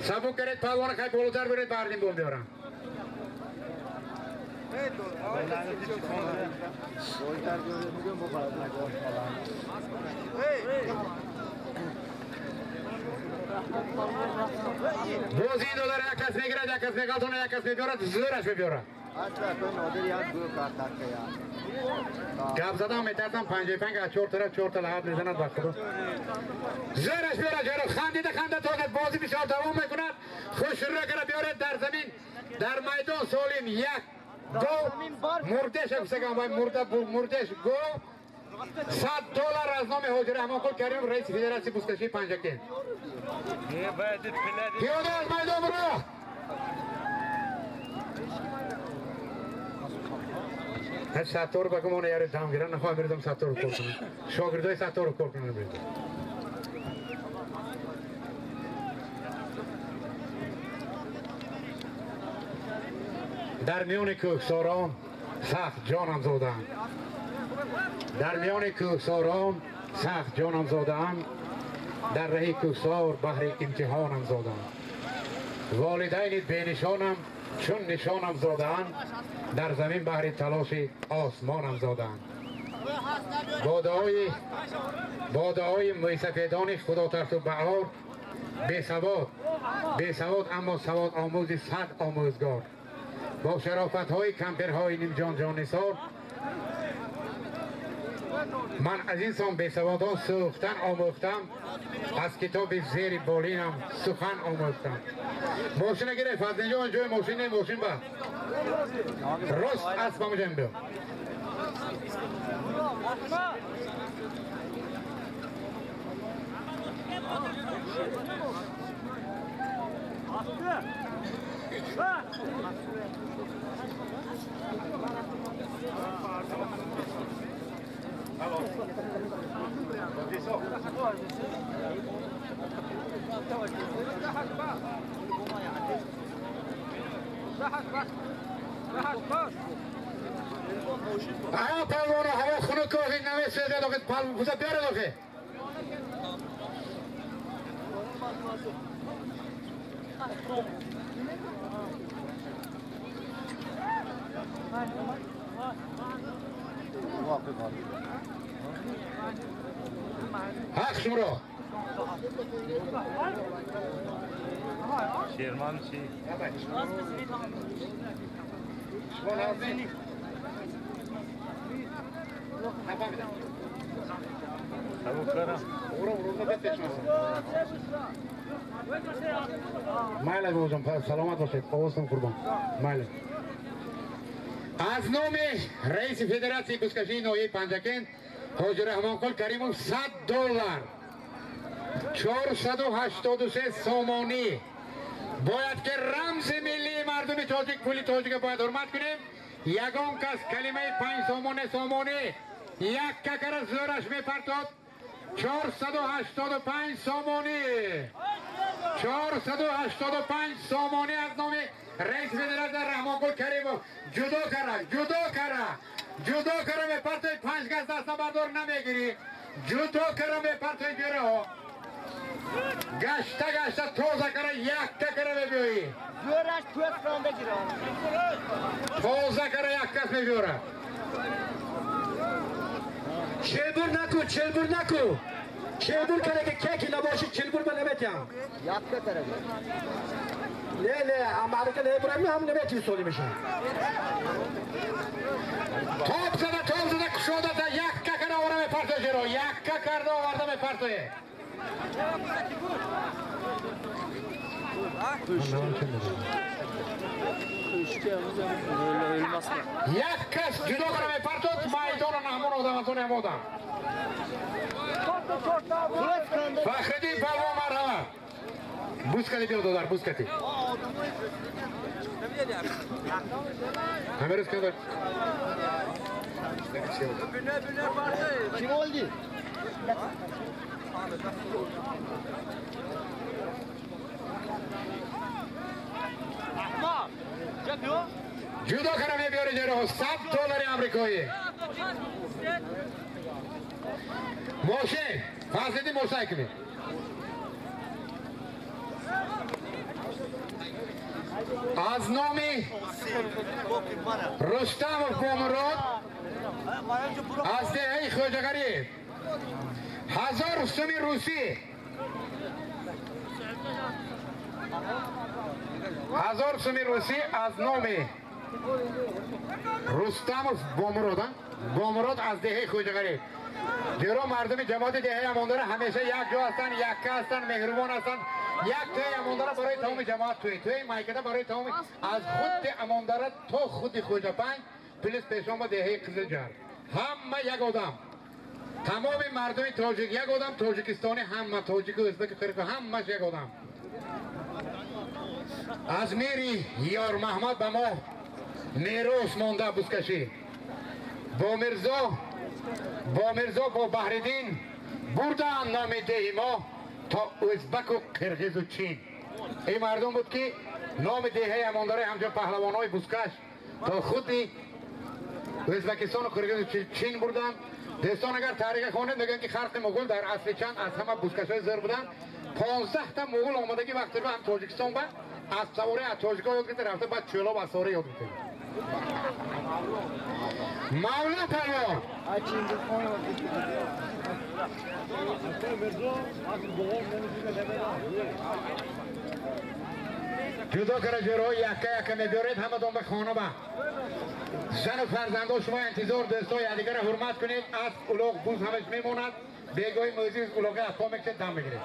سبو کرد پلوان خیلی بالاتر برید بحریدین بول بیارم. بازی دلار یک کس میگیرد، یک کس میگلتونه، یک کس میبیارد، زورش میبیارد. گپ زدم میترسم 55 از 4 طرف 4 تا لحب میزند با خدا. زورش بیارد جلو. خندیده خنده تا بازی بسیار دوام میکند. خوش رو کرد بیارد در زمین، در میدان سالم. یک دو مردش گفتم وای مرده مردش گو. $100 از نام حاجی رحمانقل کریم رئیس فدراسیون بوسکشی پنجکند. پیاده از میدان برو. ستار بگم اون یاری دم گیرن نخواهم بریدم ستار رو کار کنم. شاگردای ستار رو کار کنم بریدم. در میان کوهساران سخت جانم زادم. در میان کوهساران سخت جانم زادم. در رهی کوهسار بهر امتحانم زادم. والدین بینشانم چون نشانم زادن، در زمین بهر تلاش آسمانم زادن. بادهای مویسفیدان خدا ترس و بهار، بیسواد بیسواد اما سواد آموز صد آموزگار. با شرافت های کمپرهای نیم جان جان نثار، من از این سان بیسوادان سوختن آموختم، از کتاب زیر بالینم سخن آموختم. ماشین گرفت از اینجا جای ماشین نه ماشین با راست اسبم جنبه. آیا پلوانو هوا خنک آخه نمیسوزد آخه پلوان بوده بیارد آخه. حق شمرا شیرمان چی؟ مایل بوجم سلامت باشید آوازتون قربان. مایل از نام رئیس فدراسیون بوسکشی ناحیه پنجکند حاجی رحمانقل کریموف $100 483 سامانی. باید که رمز ملی مردم تاجیک پولی تاجیک باید حرمت کنیم. یگان کس کلمه 5 سامانه سامانی یک ککر زورش میپرتاد. 485 سامانی، 485 سامانی از نام رئیس فدراسیون رحمانقل کریموف. جدا کرد، جدا کرد، جدا کرد میپرتای 5 گز دست بردار نمیگیری. جدا کرد میپرتای جره گشته گشته تازه کرد یک تکره میبیایی. تازه کرد یک کس میبیاره. چلبر نکو، چلبر نکو، چلبر کرده که ککی نباشه چلبر به نمیتیم. Не, не, амарика не бурам, ҳам намети соли меша. Топ зада, топ зада, кушода да якка кара овара мепартое ҷеро, якка карда оварда мепартое. Як кас ҷудо кара мепартод, майдона наҳмон одаматони ҳам одам. Фахриддин палвон марҳамат. Бускати биё додар, бускати. Ҳамерӯз кадар. Kim oldu? Ҷудо кара мебиёри ҷеро 100 доллари амрикоӣ. Мошин, Фазлиддин мошай кунед. Аз номи Рустамов Бомурод аз деҳаи Хоҷағариб 1000 суми русӣ, 1000 суми русӣ аз номи Рустамов Бомурод, Бомурод аз деҳаи Хоҷағариб. Ҷеро мардуми ҷамоати деҳаи Амондара ҳамеша як ҷо ҳастанд, якка ҳастанд, меҳрубон ҳастанд. Як тӯи Амондара барои тамоми ҷамоат тӯи, тӯи майкада барои тамоми аз худи Амондара то худи Хоҷапанг плюс пешома деҳаи Қизилҷар. Ҳама як одам. Тамоми мардуми тоҷик як одам, тоҷикистони ҳама, тоҷику ӯзбеку қирғизу ҳамаш як одам. Аз мири Ёрмаҳмад ба мо мерос монда бузкашӣ. Бо Мирзо, бо Мирзо бо Баҳриддин бурдаанд номи деҳи мо то ӯзбаку қирғизу чин. Ин мардум буд ки номи деҳаи Амондараи ҳамчун паҳлавонҳои бузкаш то худи Ӯзбекистону Қирғизу Чин бурданд. Дӯстон, агар тариха хонед, мегӯянд ки халқи муғул дар асри чанд аз ҳама бузкашҳои зӯр буданд. 15 та муғул омадагӣ вақти ба ҳам Тоҷикистон ба аз саворӣ аз тоҷикҳо ёд гирифта рафта, баъд чӯлоб аз саворӣ ёд гирифта. Мавло палвон. Ҷудо кара ҷӯраҳо якка якка мебиёред, ҳаматон ба хона ба. Зану фарзандо шумо интизор, дӯсто, якдигарро ҳурмат кунед. Асп, улоғ, буз ҳамаш мемонад. Бегоҳи мӯзиз улоға аз по мекушед, дам мегиред.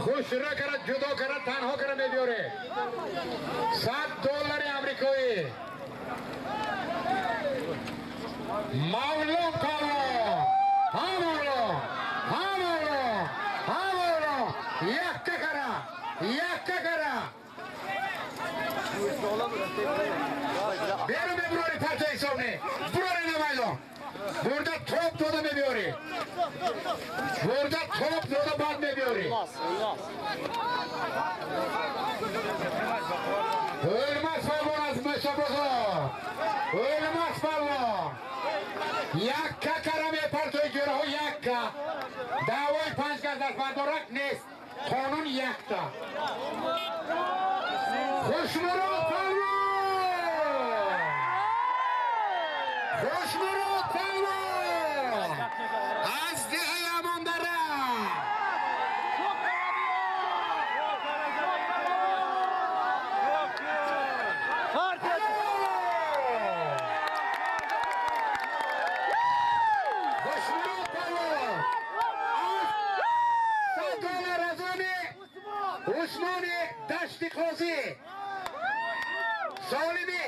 Хушра кара, ҷудо кара, танҳо кара мебиёред. 100 доллари амрикоӣ. Мавлон палвон. Ҳа Мавлон, ҳа Мавлон, ҳа Мавлон. Якка кара, якка кара. Беру мебурори парча ҳисоб не. Бурори на майдон. Бурда топ дода мебиёрӣ. Бурда топ дода бад мебиёрӣ. Ӯлмас палвон аз Мӯсобозор. Ӯлмас палвон. Якка кара мепартои ҷӯраҳо якка. Даъвои 5 кас дастбардорак нест. Қонун якта. Хушмурод палвон! Хушмурод палвон! Аз деҳаи Амондара! Хушмурод палвон! Аз 100 доллар аз они Усмони Дашти Қозӣ. Солими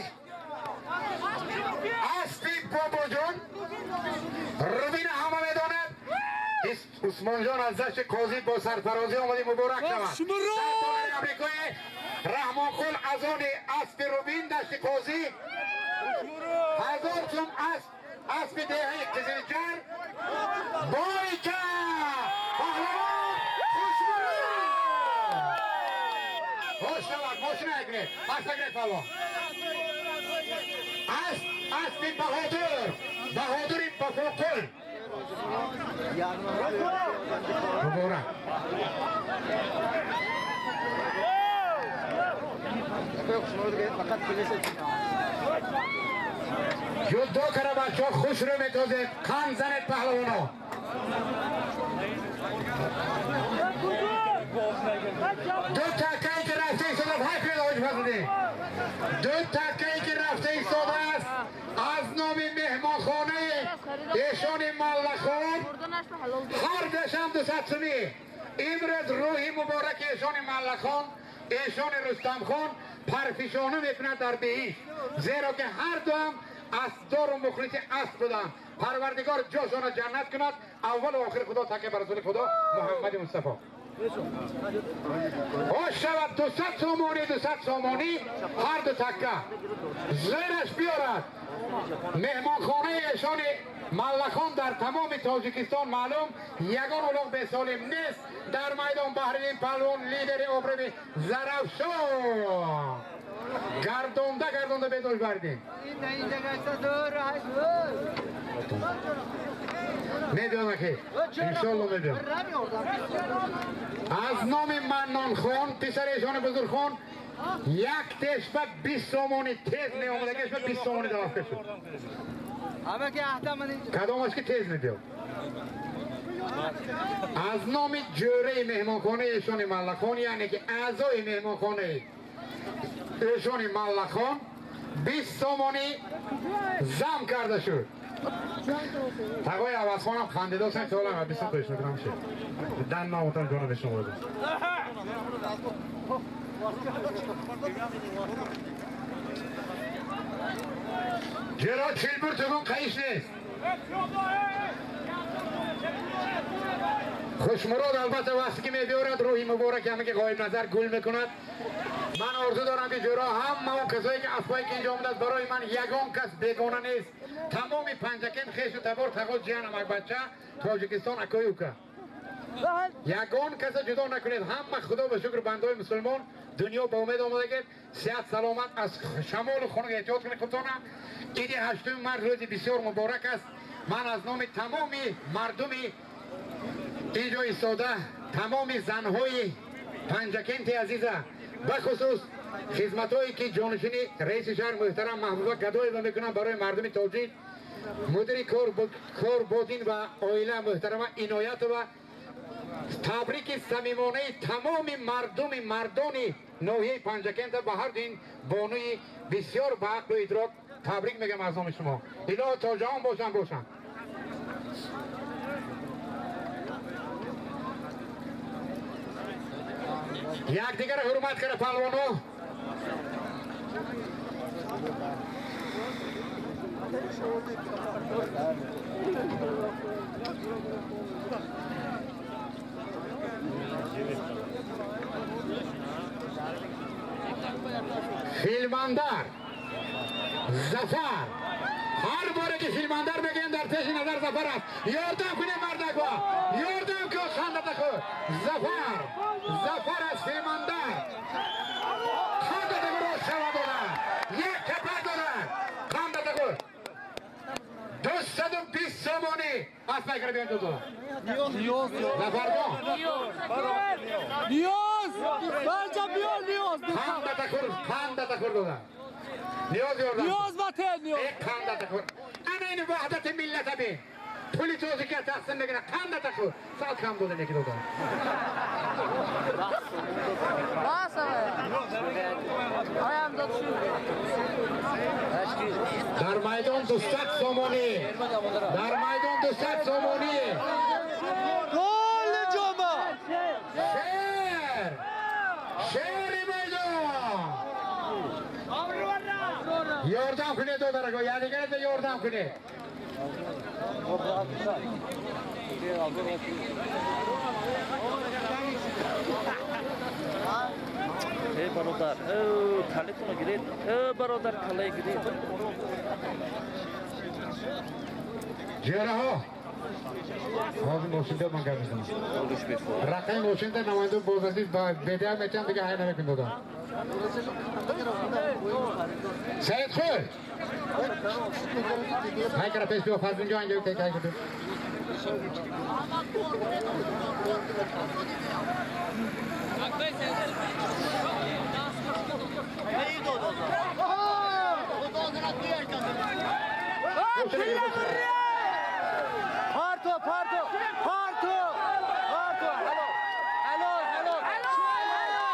аспи Бобоҷон Рубина ҳама медонад. Усмонҷон аз Дашти Қозӣ бо сарфарозӣ омади, муборак шавад. 100 доллари амрикоӣ Раҳмонқул аз они аспи Рубин Дашти Қозӣ. 1000 сум аспи деҳаи Қизилҷар. Бойка паҳлавон Хушмурод. Хош шавад, мошина гиред, аспа гиред палвон. Асп, аспи Баҳодур, Баҳодури Бафоқул. Муборак. Ҷудо кара бачаҳо, хуш рӯ метозед, қанд занед паҳлавоно. Ду такае ки рафта истодад, ҳайф медоҳ бардем. Ду таккае ки рафта истодааст аз номи меҳмонхонаи эшони Маллахон ҳар душам 200 сумӣ. Имрӯз рӯҳи мубораки эшони Маллахон, эшони Рустамхон парфишонӣ мекунад дар биҳишт, зеро ки ҳар дуам асбдору мухлиси асб буданд. Парвардигор ҷошонро ҷаннат кунад. Аввалу охир Худо такя ба расули Худо Муҳаммади Мустафо. Хош шавад 200 сомонӣ, 200 сомонӣ ҳар ду такка. Зераш биёрад. Меҳмонхонаи эшони Маллахон дар тамоми Тоҷикистон маълум, ягон улуғ бесолим нест. Дар майдон Баҳриддин палвон, лидери обрӯи Зарафшон. Гардонда гардонда бедош бардин. Мебиён аки, иншолло мебиён. Аз номи Маннонхон, писари эшони бузургхон, як тешба 20 сомонӣ тез меомадагиаш ба 20 сомонӣ давафта шуд. Кадомаш ки тез мебиёд. Аз номи ҷӯраи меҳмонхонаи эшони Маллахон, яъне ки аъзои меҳмонхонаи эшони Маллахон 20 сомонӣ зам карда шуд. Тағои Авазхонам хандидосам, солам бистон тоиш мекунам шед. Дан намотам ҷона бешон ворид. Ҷеро чилбур тугун қайиш нест. Хушмурод албатта вақте ки мебиёрад рӯҳи мубораки ҳама ки ғоибназар гул мекунад. Ман орзу дорам ки ҷӯро ҳама он касое ки афвое ки инҷо омадааст барои ман ягон кас бегона нест. Тамоми Панҷакент хешу табор тағо ҷиянам акбача Тоҷикистон акои ука. Ягон каса ҷудо накунед. Ҳама худо ба шукр бандаҳои мусулмон дунё ба умед омадагед. Сиҳат саломат аз шамолу хунук эҳтиёт кунед худтона. Иди 8 март рӯзи бисёр муборак аст. Ман аз номи тамоми мардуми инҷо истода, тамоми занҳои Панҷакенти азиза, бахусус хизматҳое ки ҷонишини раиси шаҳр муҳтарам Маҳмуда Гадоева мекунанд барои мардуми тоҷик, мудири кор бодин ва оила муҳтарама Иноятова, табрики самимонаи тамоми мардуми мардони ноҳияи Панҷакента ба ҳар ду ин бонуи бисёр ба ақлу идрок табрик мегӯям аз номи шумо. Илоҳо то ҷаҳон бошанд бошанд. Якдигарро ҳурмат кара палвоно. Филмандар Зафар. Ҳар боре ки филмандар мегӯям дар пеши назар Зафар аст. Ёрдам кунед мардакҳо, ёрдам кун хандата худ. Зафар, Зафар аз филмандар. Хандата худ шава дорад. Як капак дорад. Хандата худ. 220 сомонӣ аз пайкара биён ҷо дорад. Зафарҷон. Ниёз! Барҷа биёр Ниёз. Хандата худ, хандата худ дорад. Ниёз ёрдам. Ниёз ватан ниёз. Қандата худ. Ана ин ваҳдати миллата бин. Пули тоҷикия тақсим мекунад. Қандата худ. Сал кам дода неки дода. Дар майдон 200 сомонӣ. Дар майдон 200 сомонӣ. Гол ҷома. Шер! Шери майдон! Ёрдам кунед додараго, якдигарро ёрдам кунед. Эй бародар, калетонро гиред. Э бародар, кале гиред. Ҷераҳо. Ҳозир мошинда ман гап мезанам. Рақами мошинда намояндаи бозрасӣ ба бедиҳам метиҳам, дига ҳай намекун додам. Саид худ. Ҳай кара пеш биё, Фарзинҷон инҷо тек ҳай кара. Parto, parto, parto, parto. Hello, hello, hello.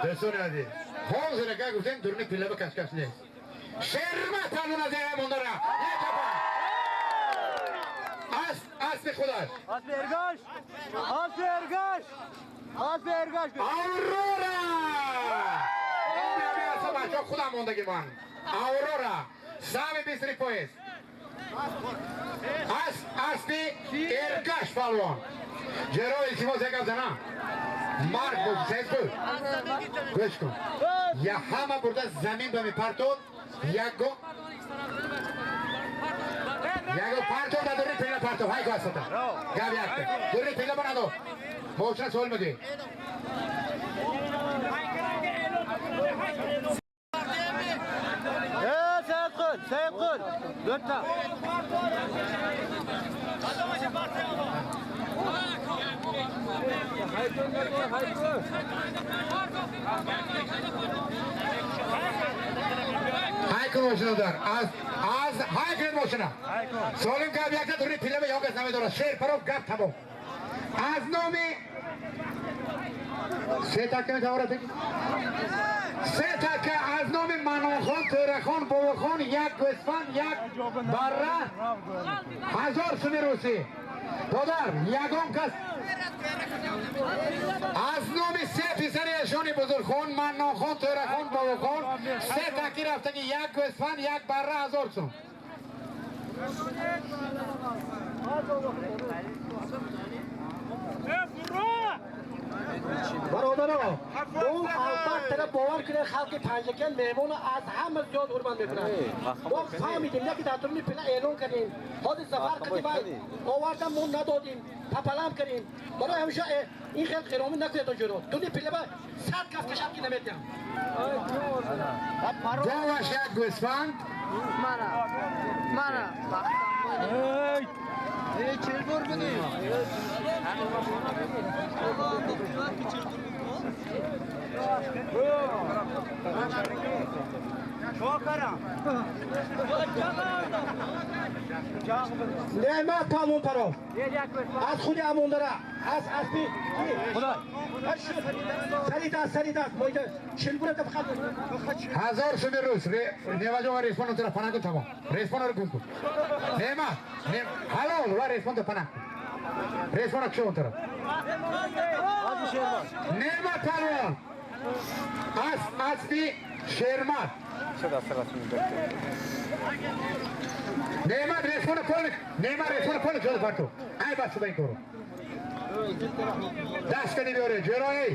Дӯстони азиз, ҳозир агар гуфтем дуруни пиллаба кашкаш нест. Шермат палвон аз деҳаи Амондара. Як чапа. Аспи худаш. Аспи Эргаш! Аспи Эргаш! Аспи Эргаш! Аврора! Ин ҳама бачаҳо худам мондагӣ ман. Аврора! Самый быстрый поезд. Аспи Эргаш палвон. Ҷеро илтимос як гап занам. Марг бош, сез кун. Гӯш кун. Я ҳама бурда замин ба мепартод, яго партов да дури пила партов, ҳай гасата. Гап якта. Дури пила банадо. Мошина суол мегӯӣ. Саидқул, Саидқул. Дурта. Ҳай кун мошина дар. Аз ҳай кунед мошина. Солим гап якта дури пила ба ягон кас намедорад. Шер паров гап тамом. Аз номи се така метавонад се така аз номи Манонхон, Тӯрахон, Бобохон, як гӯсфанд, як барра, 1000 суми русӣ. Додар, ягон кас аз номи се писари эшони бузургхон, Маннонхон, Тӯрахон, Бобохон, се таки рафтаги, як гӯсфанд, як барра, 1000 сум. Бародаро, мо албатта бовар кунед, халқи Панҷакент меҳмонро аз ҳама зиёд ҳурмат мекунад. Мо фаҳмидем, яке дар дуруни пила эълон кардем. Ҳозир сафар кардем, овардам, мо надодем, папалам кардем. Барои ҳамеша ин хел қиромӣ накунед онҷоро. Дуруни пила ба 100 кас кашад ки наметиҳам. Говаш як гӯсфанд. Мара. Мара. Неъмат палвон паров. Аз худи Амондара, аз аспи сари даст, сари даст. Мо инҷа чилбурата фақат 1000 суми рус. Неваҷон ва респонро тура панаҳ кун тамом. Респонро гум кун. Неъмат, ҳалол ва респонро панаҳ кун. Респонро кушо он тараф. Неъмат палвон. Аспи Шермат. Неъмат респонро пол, Неъмат респонро пол ҷода парту. Ай бас шуда ин корро. Даст кани биёре, ҷерои.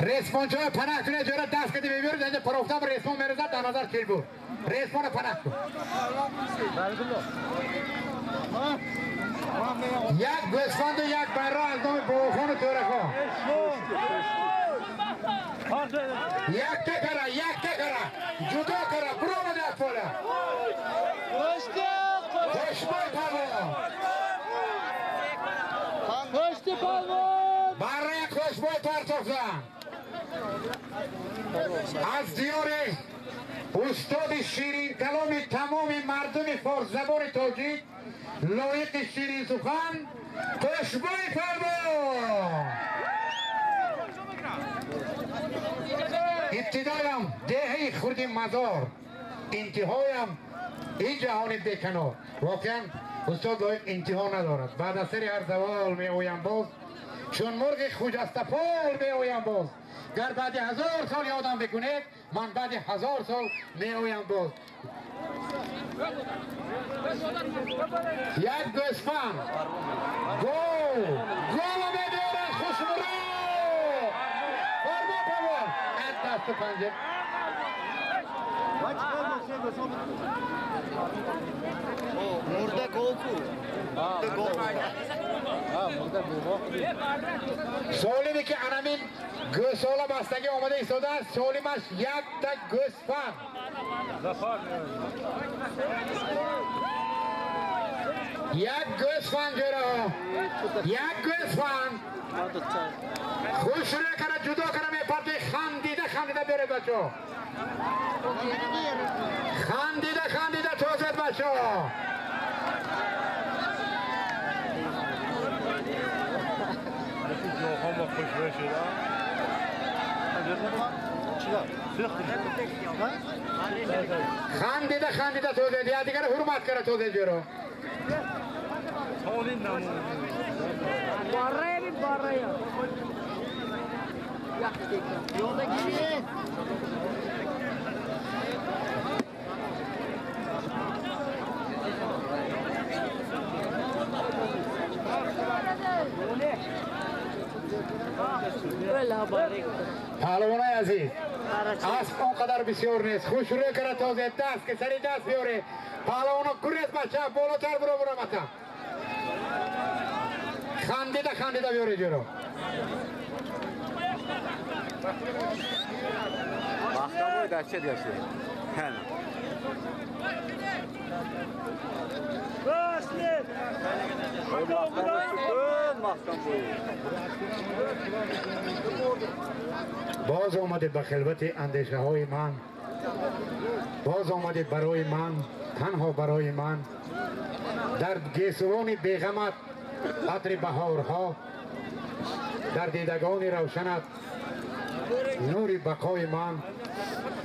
Респончоя панаҳ кунед, ҷора даст кади мебиёред, инҷа парофтам респон мерезад, дар назар чилбур. Респонро панаҳ кун. Як гӯсфанду як барра аз номи Бобохону Тӯрахон. Якта кара, якта кара, ҷудо кара, буромади аз поля. Хушбой палвон. Барраи хушбой партофтан. Аз диёри устоди ширинкаломи тамоми мардуми форсзабони тоҷик, лоиқи ширинсухан, Хушбой палвон. Ибтидоям деҳаи хурди мазор, интиҳоям ин ҷаҳони беканор. Воқеан устод лоиқ интиҳо надорад. Баъд аз сари ҳар завол меоям боз, чун мурғи хуҷастапол меоям боз. Гар баъди 1000 сол ёдам бикунед, ман баъди 1000 сол меоям боз. Як гӯсфанд гол голо мебиёрад Хушмурод. Фармо палвон. Аз дасту панҷа. Мурда гол ку. Солиме ки анамин гӯсола бастагӣ омада истодааст, солимаш якта гӯсфанд. Як гӯсфанд ҷӯраҳо, як гӯсфанд. Хушрӯ кара ҷудо кара мепарти, хандида хандида беред бачаҳо. Хандида хандида тозад бачаҳо. Хандида хандида тозад, я дигар ҳурмат кара тозад ҷӯро. Паҳлавонои азиз, асп он қадар бисёр нест. Хушрӯ кара тоза даст ки сари даст биёре. Паҳлавоно гурез бача, болотар биро бурамата. Хандида хандида биёре ҷӯро. Боз омадед ба хилвати андешаҳои ман, боз омадед барои ман, танҳо барои ман. Дар гесувони беғамат атри баҳорҳо, дар дидагони равшанат нури бақои ман.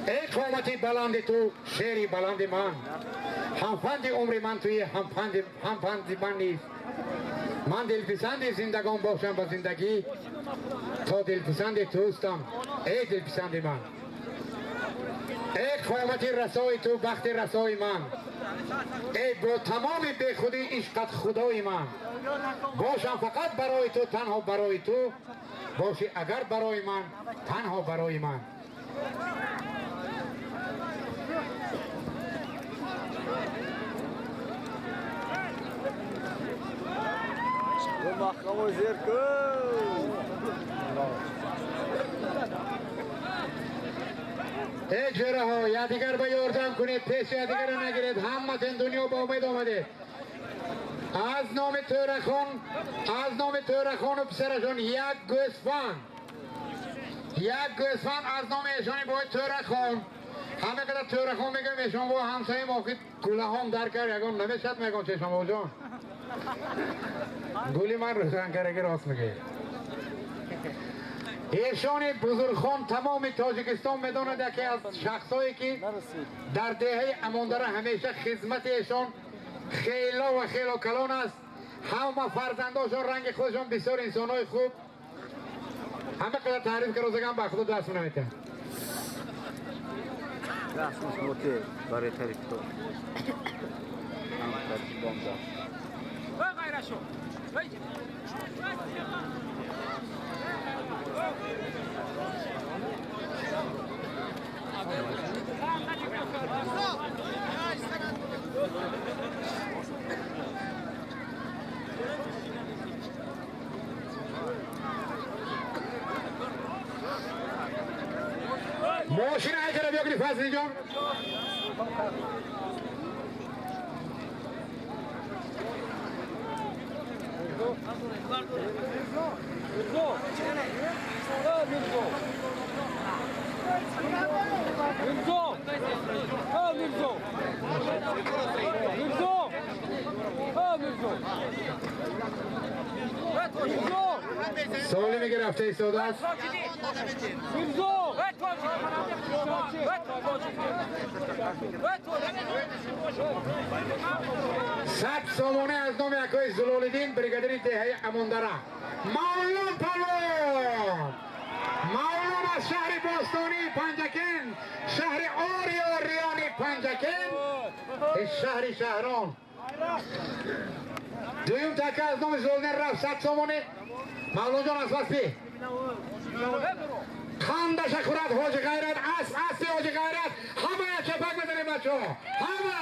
Эй қомати баланди ту, шери баланди ман, ҳамфанди умри ман туи, ҳамфанди ман низ. Ман дилписанди зиндагон бошам ба зиндагӣ, то дилписанди тӯстам, эй дилписанди ман. Эй қомати расои ту, бахти расои ман, эй бо тамоми бехудӣ ишқат худои ман. Бошам фақат барои ту, танҳо барои ту, бошӣ агар барои ман, танҳо барои ман. Эй ҷӯраҳо, якдигар ба ёрдам кунед, пеши якдигарро нагиред. Ҳаматон дунё ба умед омадед. Аз номи Тӯрахон, аз номи Тӯрахону писарашон як гӯсфанд, як гӯсфанд аз номи эшони бои Тӯрахон. Ҳама қадар Тӯрахон мегӯем, эшон бо ҳамсояи мо ки гулаҳом дар кард, ягон намешад мегӯм чешон бобоҷон. Гули ман рӯшан кардаги рост мегӯед. Эшони бузургхон тамоми Тоҷикистон медонад, яке аз шахсое ки дар деҳаи Амондара ҳамеша хизмати эшон хело ва хело калон аст. Ҳама фарзандошон ранги худашон бисёр инсонҳои хуб. Ҳама қадар таъриф карозаган ба худо даст наметиҳанд. Мошина айкара биёгири Фазлиҷон. Солими ки рафта истодааст. Сад сомона аз номи акои Зулолиддин, бригадири деҳаи Амондара. Мавлон палвон, Мавлон аз шаҳри бостонии Панҷакент, шаҳри Ориёриёни Панҷакент, шаҳри шаҳрон. Дуюм така аз номи Зулолиддин рафт 100 сомоне. Мавлонҷон аз пас би. Қандаша хӯрад Ҳоҷи Ғайрат, аспи Ҳоҷи Ғайрат. Ҳамая чапак мезанем бачаҳо, ҳама.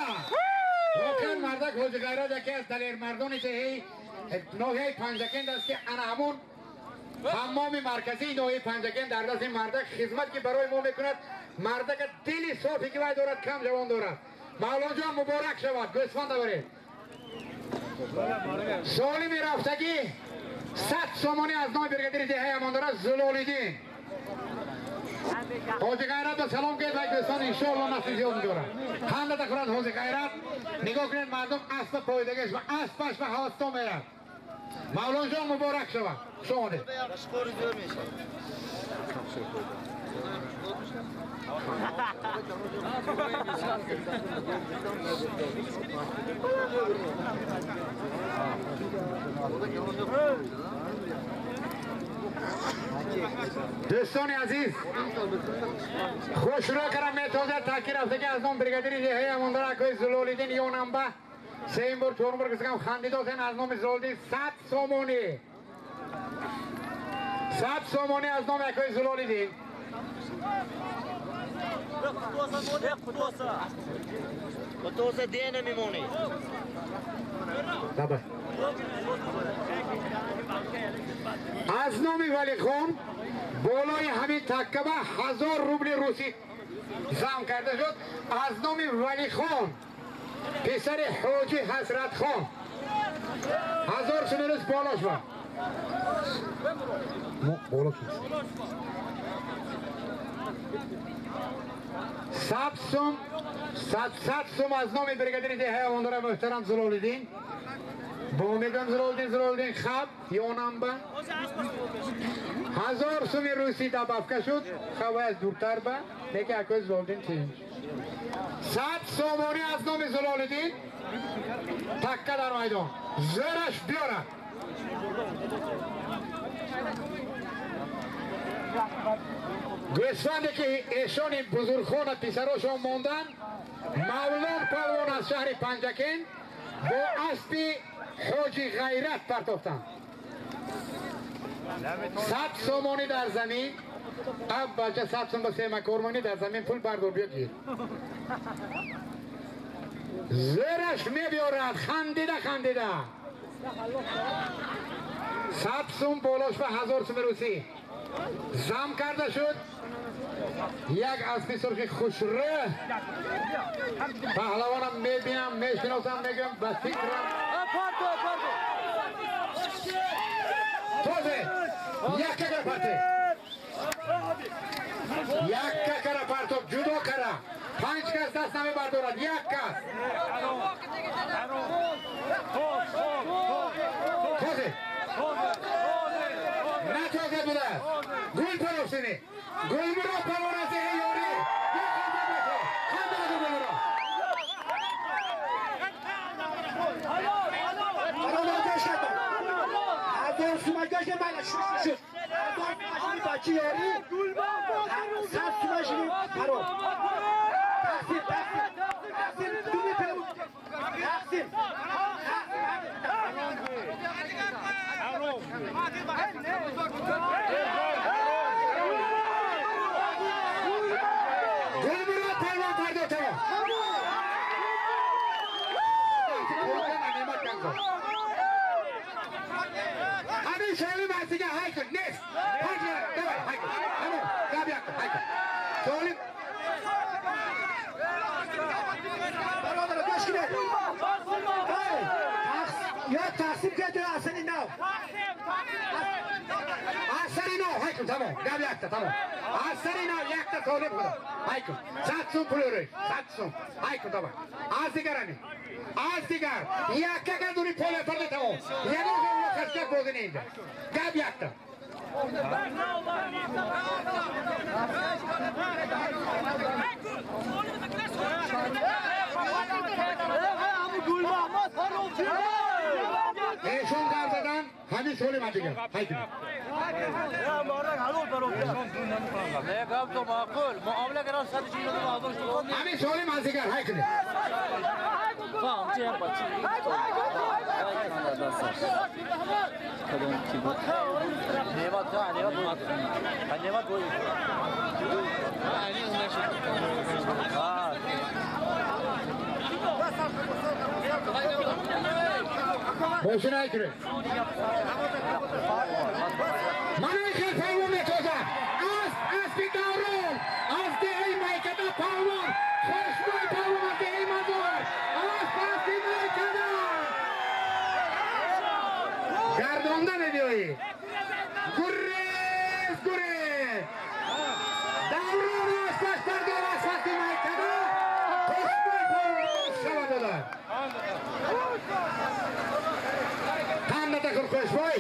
Воқеан мардак Ҳоҷи Ғайрат яке аз далермардони деҳаи ноҳияи Панҷакент аст ки ана ҳамон ҳаммоми марказии ноҳияи Панҷакент дар дасти мардак хизмат ки барои мо мекунад. Мардака дили софе ки вай дорад кам ҷавон дорад. Мавлонҷон муборак шавад, гӯсфанд аваред. Солими рафтагӣ 100 сомонӣ аз номи бригадири деҳаи Амондора Зулолиддин. Ҳоҷи Ғайрат ба салом кунед ва дӯстон иншоалло насли зиёд медорад. Ханда кунад ҳоҷи Ғайрат. Нигоҳ кунед мардум асп пойдагаш ва аспаш ба ҳавасто мерад. Мавлонҷон муборак шавад. Хуш омадед. Дӯстони азиз, хушрӯ кардам метозад таъкид рафтагӣ аз ном бригадири деҳаи Амондора акои Зулолиддин ёнамба сеюм бор чорум бор гузгам хандидосен аз номи Зулолиддин 100 сомонӣ. 100 сомонӣ аз номи акои Зулолиддин. Аз номи Валихон болои ҳамин таккаба 1000 рубли русӣ зам карда шуд. Аз номи Валихон писари ҳоҷи Ҳасратхон 1000 сомонӣ рус болош ба. Болош. 100 сум, 100 сум аз номи бригадири деҳаи Амондора муҳтарам Зулолиддин. Бо мегӯям Зулолиддин, Зулолиддин хаб ёнамба 1000 суми русӣ добавка шуд. Хаб аз дуртар ба неки акои Зулолиддин тинҷ. 100 сомонӣ аз номи Зулолиддин такка дар майдон. Зӯраш биёрад. Гӯсфанде ки эшони бузургхона писарошон монданд, Мавлон палвон аз шаҳри Панҷакент бо аспи ҳоҷи Ғайрат партофтанд. 100 сомонӣ дар замин. Аб бача 100 сом ба семакор монӣ дар замин пул бардор биё гир. Зӯраш мебиёрад хандида хандида. 100 сум болош ба 1000 суми русӣ зам карда шуд. Як аспи сурхи хушрӯ паҳлавонам мебинам, мешиносам, мегӯям ба фикрам тозе якка кара парте, якка кара партоб ҷудо кара. 5 кас даст намебардорад, як кас. Тозе на тозе будааст. Гул парофтини Гулмурод палвон аз деҳаи Ёрӣ. Ханда баду Гулмурод. هزار سومک داشته من شد. هزار سومک بچه یاری 100 سومک پرو. تقسیم تقسیم تقسیم دومی پرو تقسیم. Гулмурод палвон пардо тамом. ҳамин солим ҳастига ҳай кун нест. 5 давай ҳай кун. Тамом гап як кун ҳай кун. Солим бародар гӯш кунед. Я тақсим кард асани нав. Асари нав ҳай кун тамом. Гап якта тамом. Асари нав якта солим худо. Ҳай кун. 100 сум пул рӯй. 100 сум. Ҳай кун давай. Аз дигар ҳамин. Аз дигар якка гардуни поле парда тамом. Ягон хашкак бозӣ неинда. Гап якта. Эшон гап задан ҳамин солим аз дигар. Ҳай кун. Ҳамин солим аз дигар ҳай кунед. Мошина ҳай кунед. Мана хел палвон метозад. Асп аспи даврон аз деҳаи Майкада палвон. Хушбӯй палвон аз деҳаи Мазор. Асп аспи Майкада. Гардонда мебиёӣ. Гурез, гурез. Даврон аспаш бардор аз хати майкада. Қушбой палвон шава дода. Қандата кун Қушбой.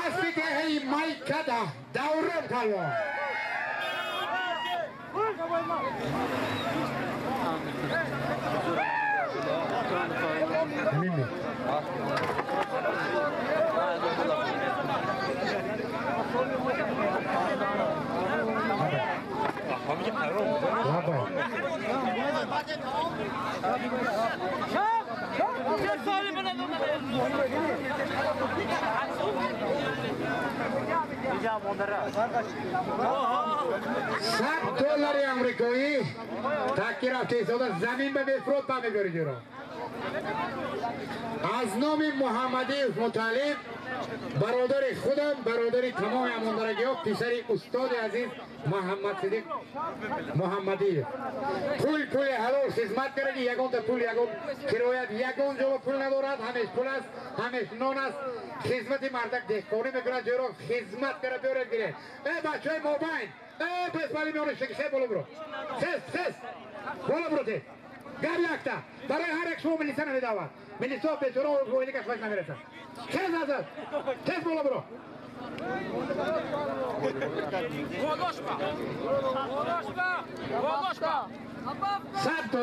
Аспи деҳаи майкада Даврон палвон. Мими. $100 امریکایی تکی رفته ایستاده زمین به مفرود با میبری جورا. از نام محمدی مطالب برادر خودم، برادر تمام اماندارگی ها، پسر استاد عزیز محمد صدیق محمدی. پول پول حلال خدمت کرده، یگان تا پول یگان کرایت یگان جا پول ندارد، همیش پول است، همیش نان است. خدمت مردک دهقانی میکنه جورا، خدمت کرده بیاره گیره. ای بچه های موبایل، ای پس بالی میانه شکی خیلی بالا برو، خیز خیز بالا برو تی گب یکتا برای هر یک شما ملیسا نمیداود، ملیسا بیچاره و ویلی کش نمیرسن. خیز ازد خیز بالا برو. $100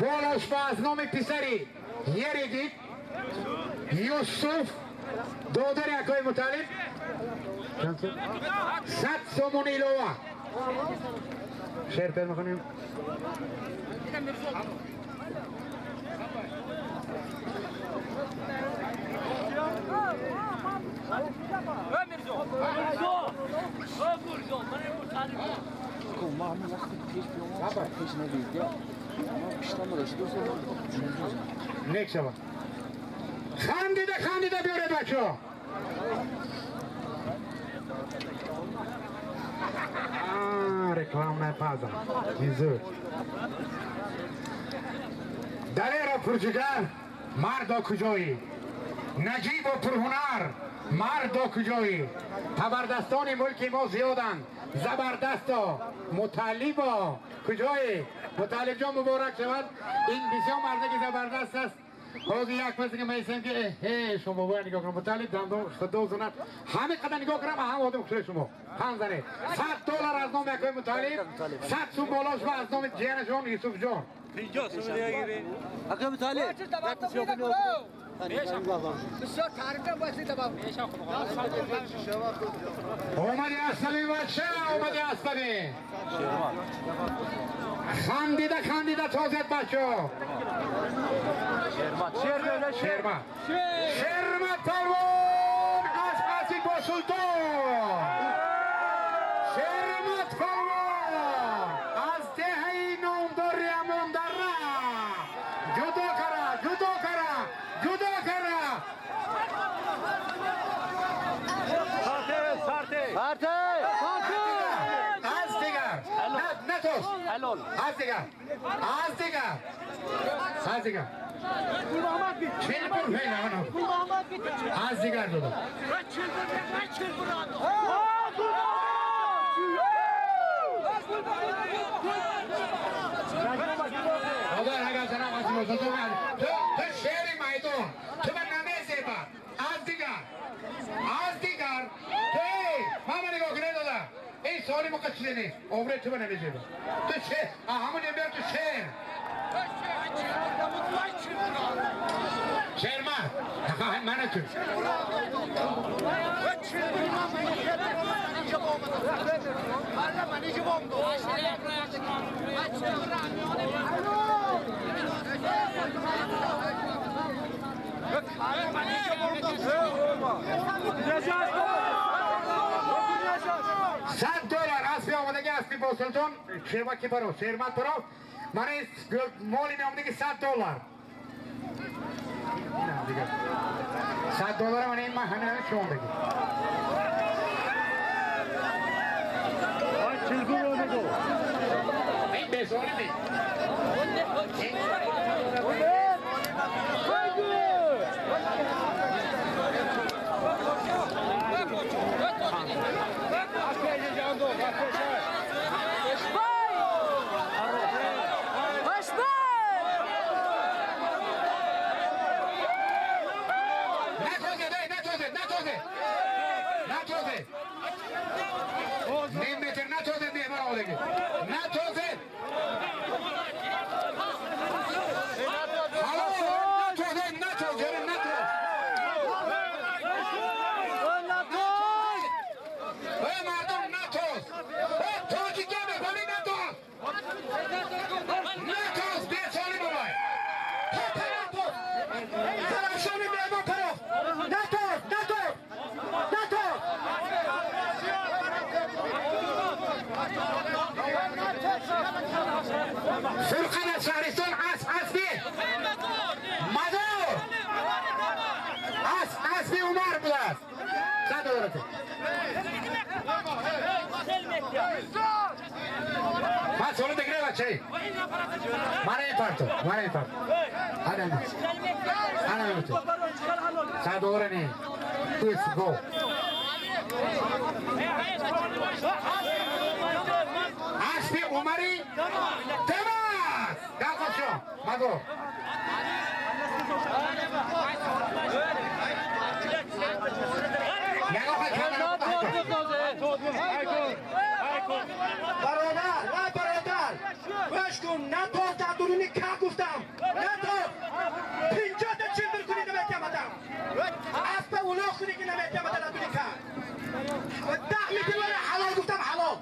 بالاش با از نام پسری یریدید یوسف دادر اکای مطالب 100 سومون ایلوه. شعر پر میکنیم. خندیده خندیده بیاره بچه ها. رکلام نپازم زود. دلیر و پرجگر مردا کجایی، نجیب و پرهنر مردا کجایی. تبردستان ملک ما زیادند، زبردستا مطالبا کجایی. مطالب جان مبارک شود، این بسیار مرده که زبردست است. باز یک پس که میسیم که هی شما باید نگاه کنم مطالب دندون خدا زند همه قدر نگاه کنم هم آدم خوشله شما پنج زنه. $100 از نام یکای مطالب، 100 سوم بالاش و از نام جیانشان یوسف جان. اومدی اسبی بچه، اومدی اسبی. خندیده خندیده تازد بچه. شیرمد شیرمد پلوان از قصید با سلطان. شیرمد پلوان از دهه نامدار اماندره. جدا کرا جدا کرا جدا کرا. از دیگر نه توست از دیگر از دیگر از دیگر چل بر از دیگر دادم. تو شعر میدان تو من نمیزیبا. از دیگر از دیگر تو ماما نگاه کنه دادا این سوالی موقع چیزی نیست عمره تو من نمیزیبا. تو شعر همون بیار تو شعر شیرمرد من تو $100 اسبی آمادگی اسبی با سلطان شیرمرد کی برو شیرمرد برو من مالی می آمدگی $100 $100 من این من همین شما بگی. این بزاری می. Натозед, эй, натозед, натозед. Натозед. Ним метр натозед меҳмон омадагӣ. Натозед. Ҳалол, натозед, натоз, яъне натоз. Натоз! Эй мардум, натоз. Эй тоҷикия мефаҳмӣ, натоз. Натоз, бесоли бобай. То тараф, тарафшони меҳмон тараф. Натоз, натоз, натоз. Фурқат аз шаҳристон асп, аспи Мазор, асп, аспи Умар будааст. Чанд доллар? Ман соли дигре, бачаи мана ин парто, мана ин парто, ана ана ин 100 доллар не Let's go. Аспи Умари Тамас Галқошон Мазор. Ягон хел. Бародар ва бародар, гӯш кун, натоз, дар дуруни ка гуфтам, натоз. 50-та чилбир кунӣ, наметиҳамадам. Аспа улоғ кунӣ, ки наметиҳамада дар дуруни ка. 10 метр ҳалол гуфтам, ҳалол.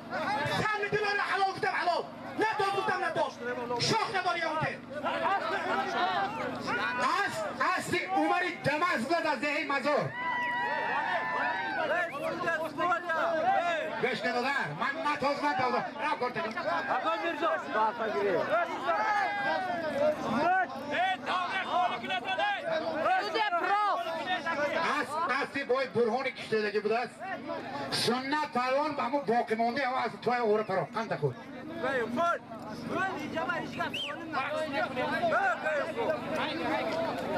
100 метр ҳалол гуфтам, ҳалол. Натоз гуфтам, натоз. Шох надори яҳуде. Асп, аспи Умари Дамас буд аз деҳаи Мазор. Гӯш надодар, ман натоз, натоз, рав кор. Ака Мирзо! Судья прав. Асп, аспи бой Бурҳони киштедагӣ будааст. Суннат палвон ба ҳамун боқимондаи ҳамо аз тои ора паро қанда худ.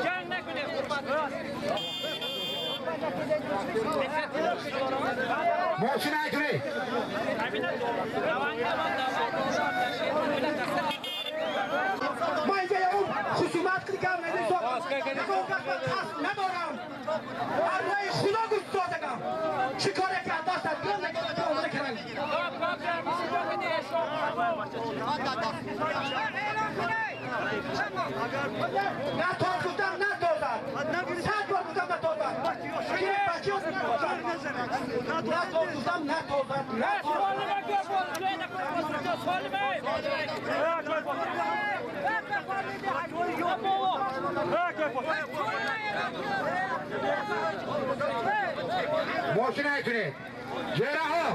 Ҷанг накунед. Мошина айкунӣ. Ман инҷа ягон хусумат кардам, ягон кас ман қасд надорам. Аррои Худо гуфт додагам. Чӣ коре ки аз дастат биёд, ки омода кардам. Натоз гуфтам, натозад. 100 бор гуфтам, натозад. Бачаҳо, натоз гуфтам, натозад, натозад. Мошина айкунед. Ҷераҳо,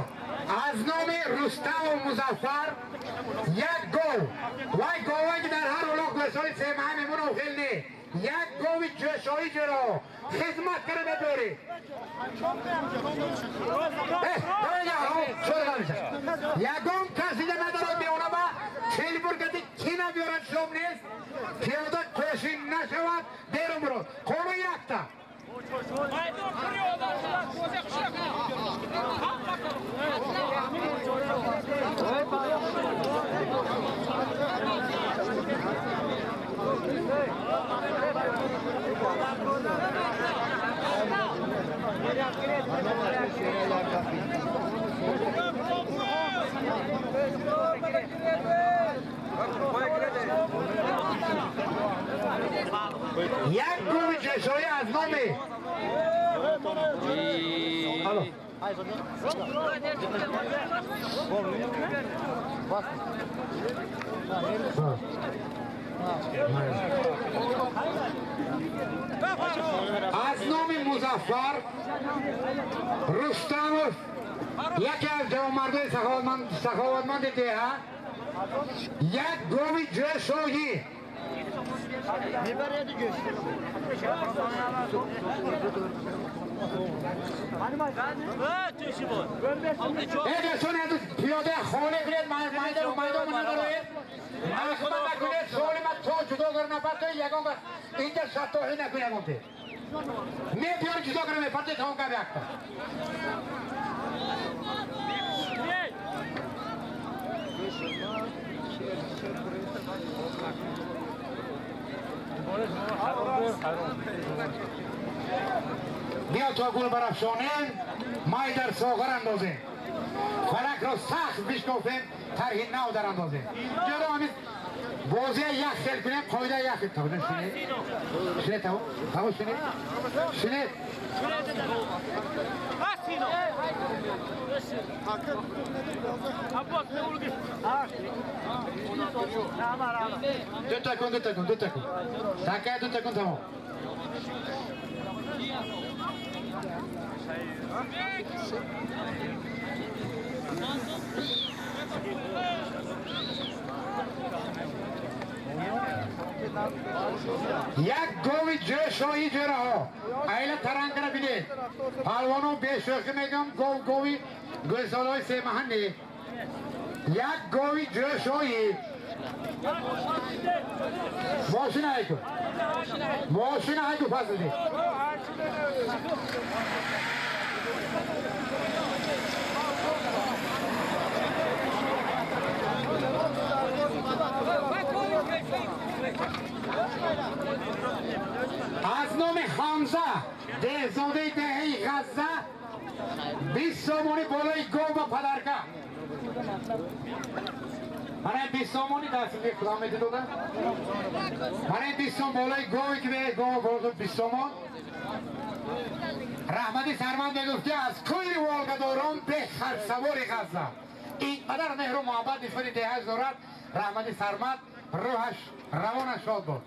аз номи Рустаму Музаффар як гов. Вай говае ки дар ҳар улоқ гӯсоли семаҳа мемона, хел не. Як гови ҷӯшоӣ, ҷераҳо, хизмат кара бедорӣ. Ягон кас дида надорад меона ба чилбургати кина биёрад, шом нест, пиёда қошин нашавад, берун бирод. Қонун якта. Як гови ҷӯшоӣ аз номи Алло. Аз номи Музаффар Рустамов, яке аз ҷавонмардои саховатманди деҳа, як гови ҷӯшоӣ. Э, дӯстони азиз, пиёда холӣ кунед майдон, майдон надороед, ахма накунед, солима то ҷудо кара напартоед, ягон кас инҷа шаттоҳӣ накун, ягон те не биёри ҷудо кара мепартоед, тамом гап якта. بیا تا گل برافشانیم مای در ساغر اندازیم فلک را سخت بشکافیم طرح نو در اندازیم جلو همین بازی یک خیل کنیم قاعده یک خیل تا شنید شنید تا شنید شنید دو تا کن دو تا کن دو تا کن تکه دو تا کن تمام یک گوی جوشایی جرا ایل ترنگ را بینید پهلوانو بیشوخی میگم گو گوی گلسالای سه مهنی یک گوی جوشایی ماشین هایکو ماشین هایکو پس بدید از نام حمزه دهزاده دهه غزه 20 سومانی بالای گاو و پدرکه من 20 سومانی دست خودم میده دادم من 20 سوم بالای گاوی که به گاو برد 20 سومان رحمتی سرمند میگفت که از کل والگداران به خرسوار غزه اینقدر مهر و محبت نسبت دهه دارد رحمتی سرمند روحش روانش شاد بود.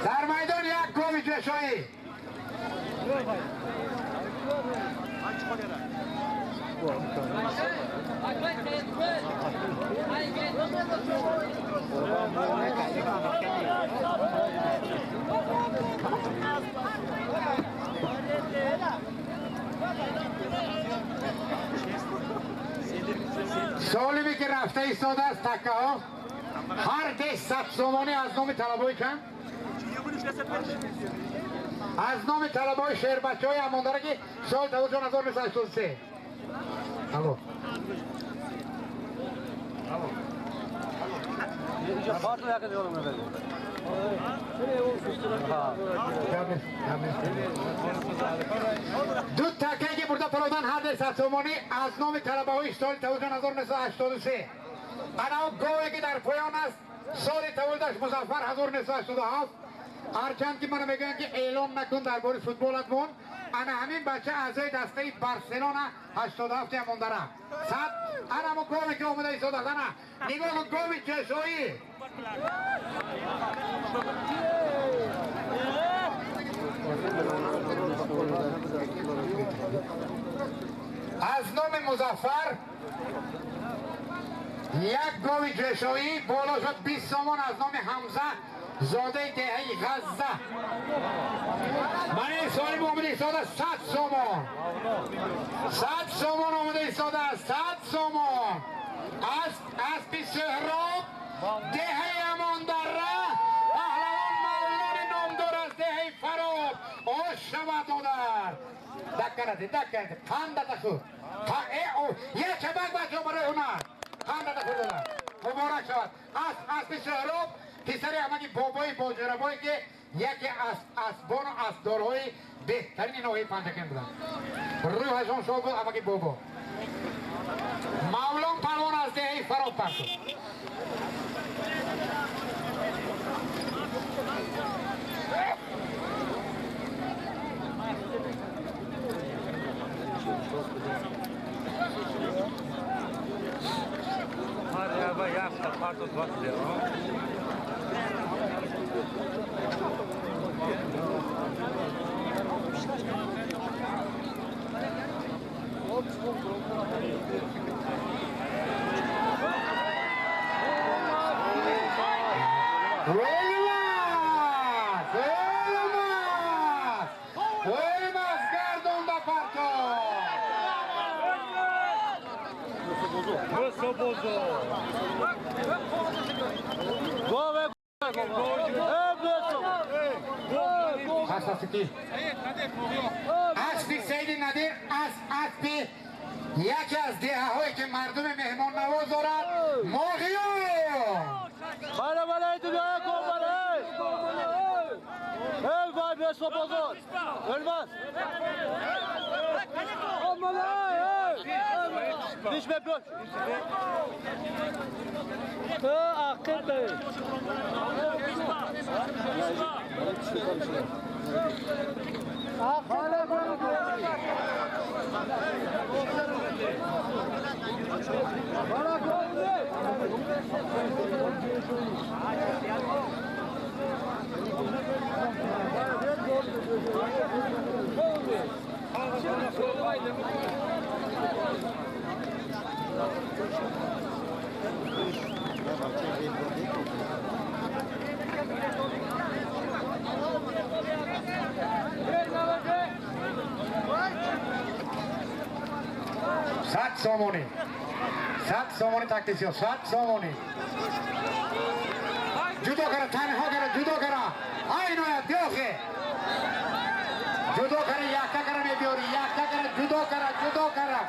در میدان یک گاو جشایی سالمی که رفته ایستاده است تکه ها هر ده 100 سومانی از نام طلبای کم از نام طلبای شهر بچه های امانداره که سال 1983 الو دو تکه که برده پرودن هر ده 100 سومانی از نام طلبه های سال 1983 انا او گاوی که در پایان است سال تولدش مظفر 1987 هرچند که من میگن که اعلام نکن درباره فوتبالت مون انا همین بچه اعضای دسته بارسلونا 87 امانداره صد انا مو گاوی که آمده ایستاده است انا نگاه کن گاوی چشایی از نام مظفر یک گاوی جشایی بالا شد 20 سامان از نام حمزه زاده دهه غزه من سالم آمده ایستاده 100 سامان 100 سامان آمده ایستاده 100 سامان از اسب سهراب دهه اماندره پهلوان مولان نامدار از دهه فراب آش شود دادر دکنده دکنده قند خود یه چبک بچه برای هنر قند خود دادر مبارک شود از اسب سهراب پسر امکی بابای باجربایی که یکی از اسبان و اسبدارهای بهترین ناحیه پنجکند بودند روحشان شاد بود امکی بابا مولان پهلوان از دهه فراب پرتو Ölmez! Ölmez! Ölmez gardonda parto! Асасики. Аспи Саиди Надир аз аспи яке аз деҳаҳое ки мардуми меҳмоннавоз дорад Моғиён. Бале, бале, дунёя кун, бале. Эй, вай, бесо бозор. Ölmez. Diş be bök. Ақиб. 100 сомонӣ, 100 сомонӣ тактисиё, 100 сомонӣ. Ҷудо кара, танҳо кара, ҷудо кара. Айноя диохе ҷудо кара, якта кара мебиёри, якта кара, ҷудо кара, ҷудо кара,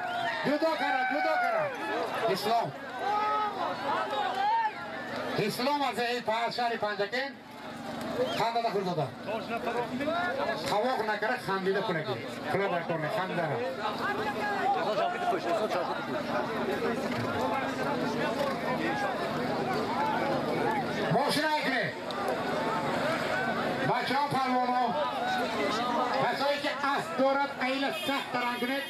ҷудо кара, ҷудо кара. Ислом, Ислом аз шаҳри Панҷакент хандада хурдода қавоқ накара, хандида кунаки кула дар кор хандара. Мошина кунед, бачаҳо, палвоно, касое ки асп дорад, айла сахт таранг кунед,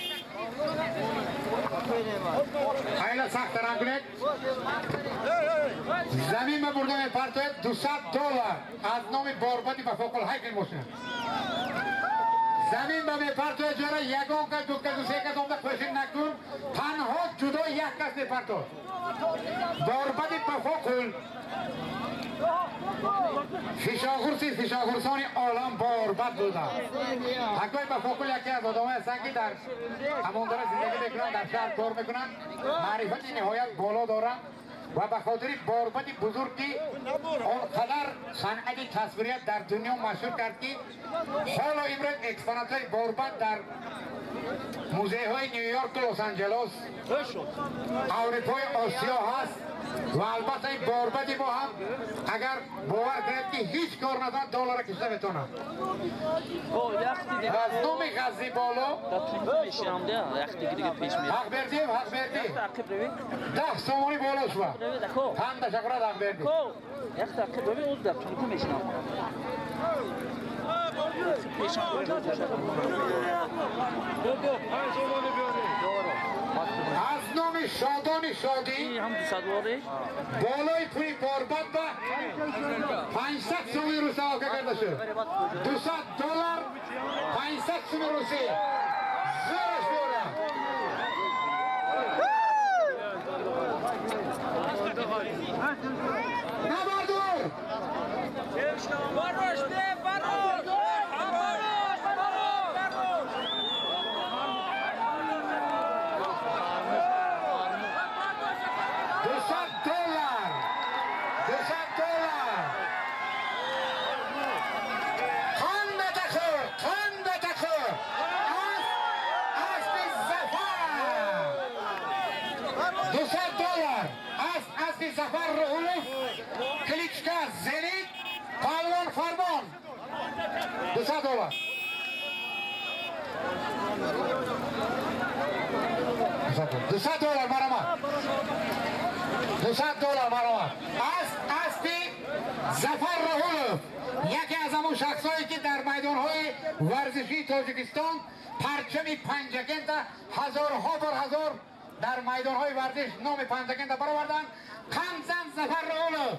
айла сахт таранг кунед. Замин ба бурда мепартояд, 200 доллар аз номи борбади ба фоқулҳайкл. Мошина замин ба мепартояд, ҷора ягон кас, ду касу се кас омда қӯшин накун, танҳо ҷудо як кас мепартояд. Борбади ба фоқул фишоғурси фишоғурсони олам борбад буда. Ҳакои ба фоқул яке аз одамое ҳастанд, ки дар ҳамондара зиндагӣ мекунанд, дар шаҳр кор мекунанд, маърифати ниҳоят боло доранд ва ба хотири борбади бузург, ки он қадар санъати тасвирият дар дунё машҳур кард, ки ҳоло имрӯз экспонатҳои борбад дар музейҳои Ню-Йорку Лос-Анҷелос, Аврупои Осиё ҳаст. Ва албатта ин борбади мо ҳам, агар бовар кунед, ки ҳеҷ кор надорад, доллара кишта метавонад. Аз номи Ғаззи Боло Ҳақбердиев, Ҳақбердиев, 10 сомонӣ боло шува. Ҳам ташаккурат, Ҳақбердиев. Аз номи Шодони Шодӣ болои пули борбад ба 500 сомони русӣ ока карда шуд. 200 доллар, 500 суми русӣ. Зӯраш биёрам. Набардур. Барош, барош! Барош! Барош! 200 доллар, 200 доллар. Қанда тахӯр, қанда тахӯр. Аспи Зафар, 200 доллар. Аспи Зафар Руҳулов, кличка Зенит, палвон Фармон, 200 доллар, 200 доллар. Марамат, 200 доллар, маромад. Аз аспи Зафар Раҳулов, яке аз ҳамон шахсое, ки дар майдонҳои варзишии Тоҷикистон парчами Панҷакента ҳазорҳо бор ҳазор дар майдонҳои варзиш номи Панҷакента бароварданд. Қанзан Зафар Раҳулов,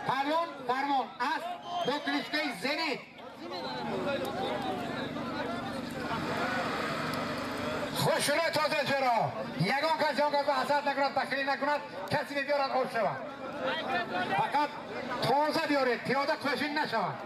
палвон Фармон, асп бо кличкаи Зенит. Хушрӯ, тоза. Чаро ягон кас ягон кас ба ҳасад накунад, бахилӣ накунад. Касе мебиёрад, об шавад, фақат тоза биёред, пиёда қӯшин нашавад.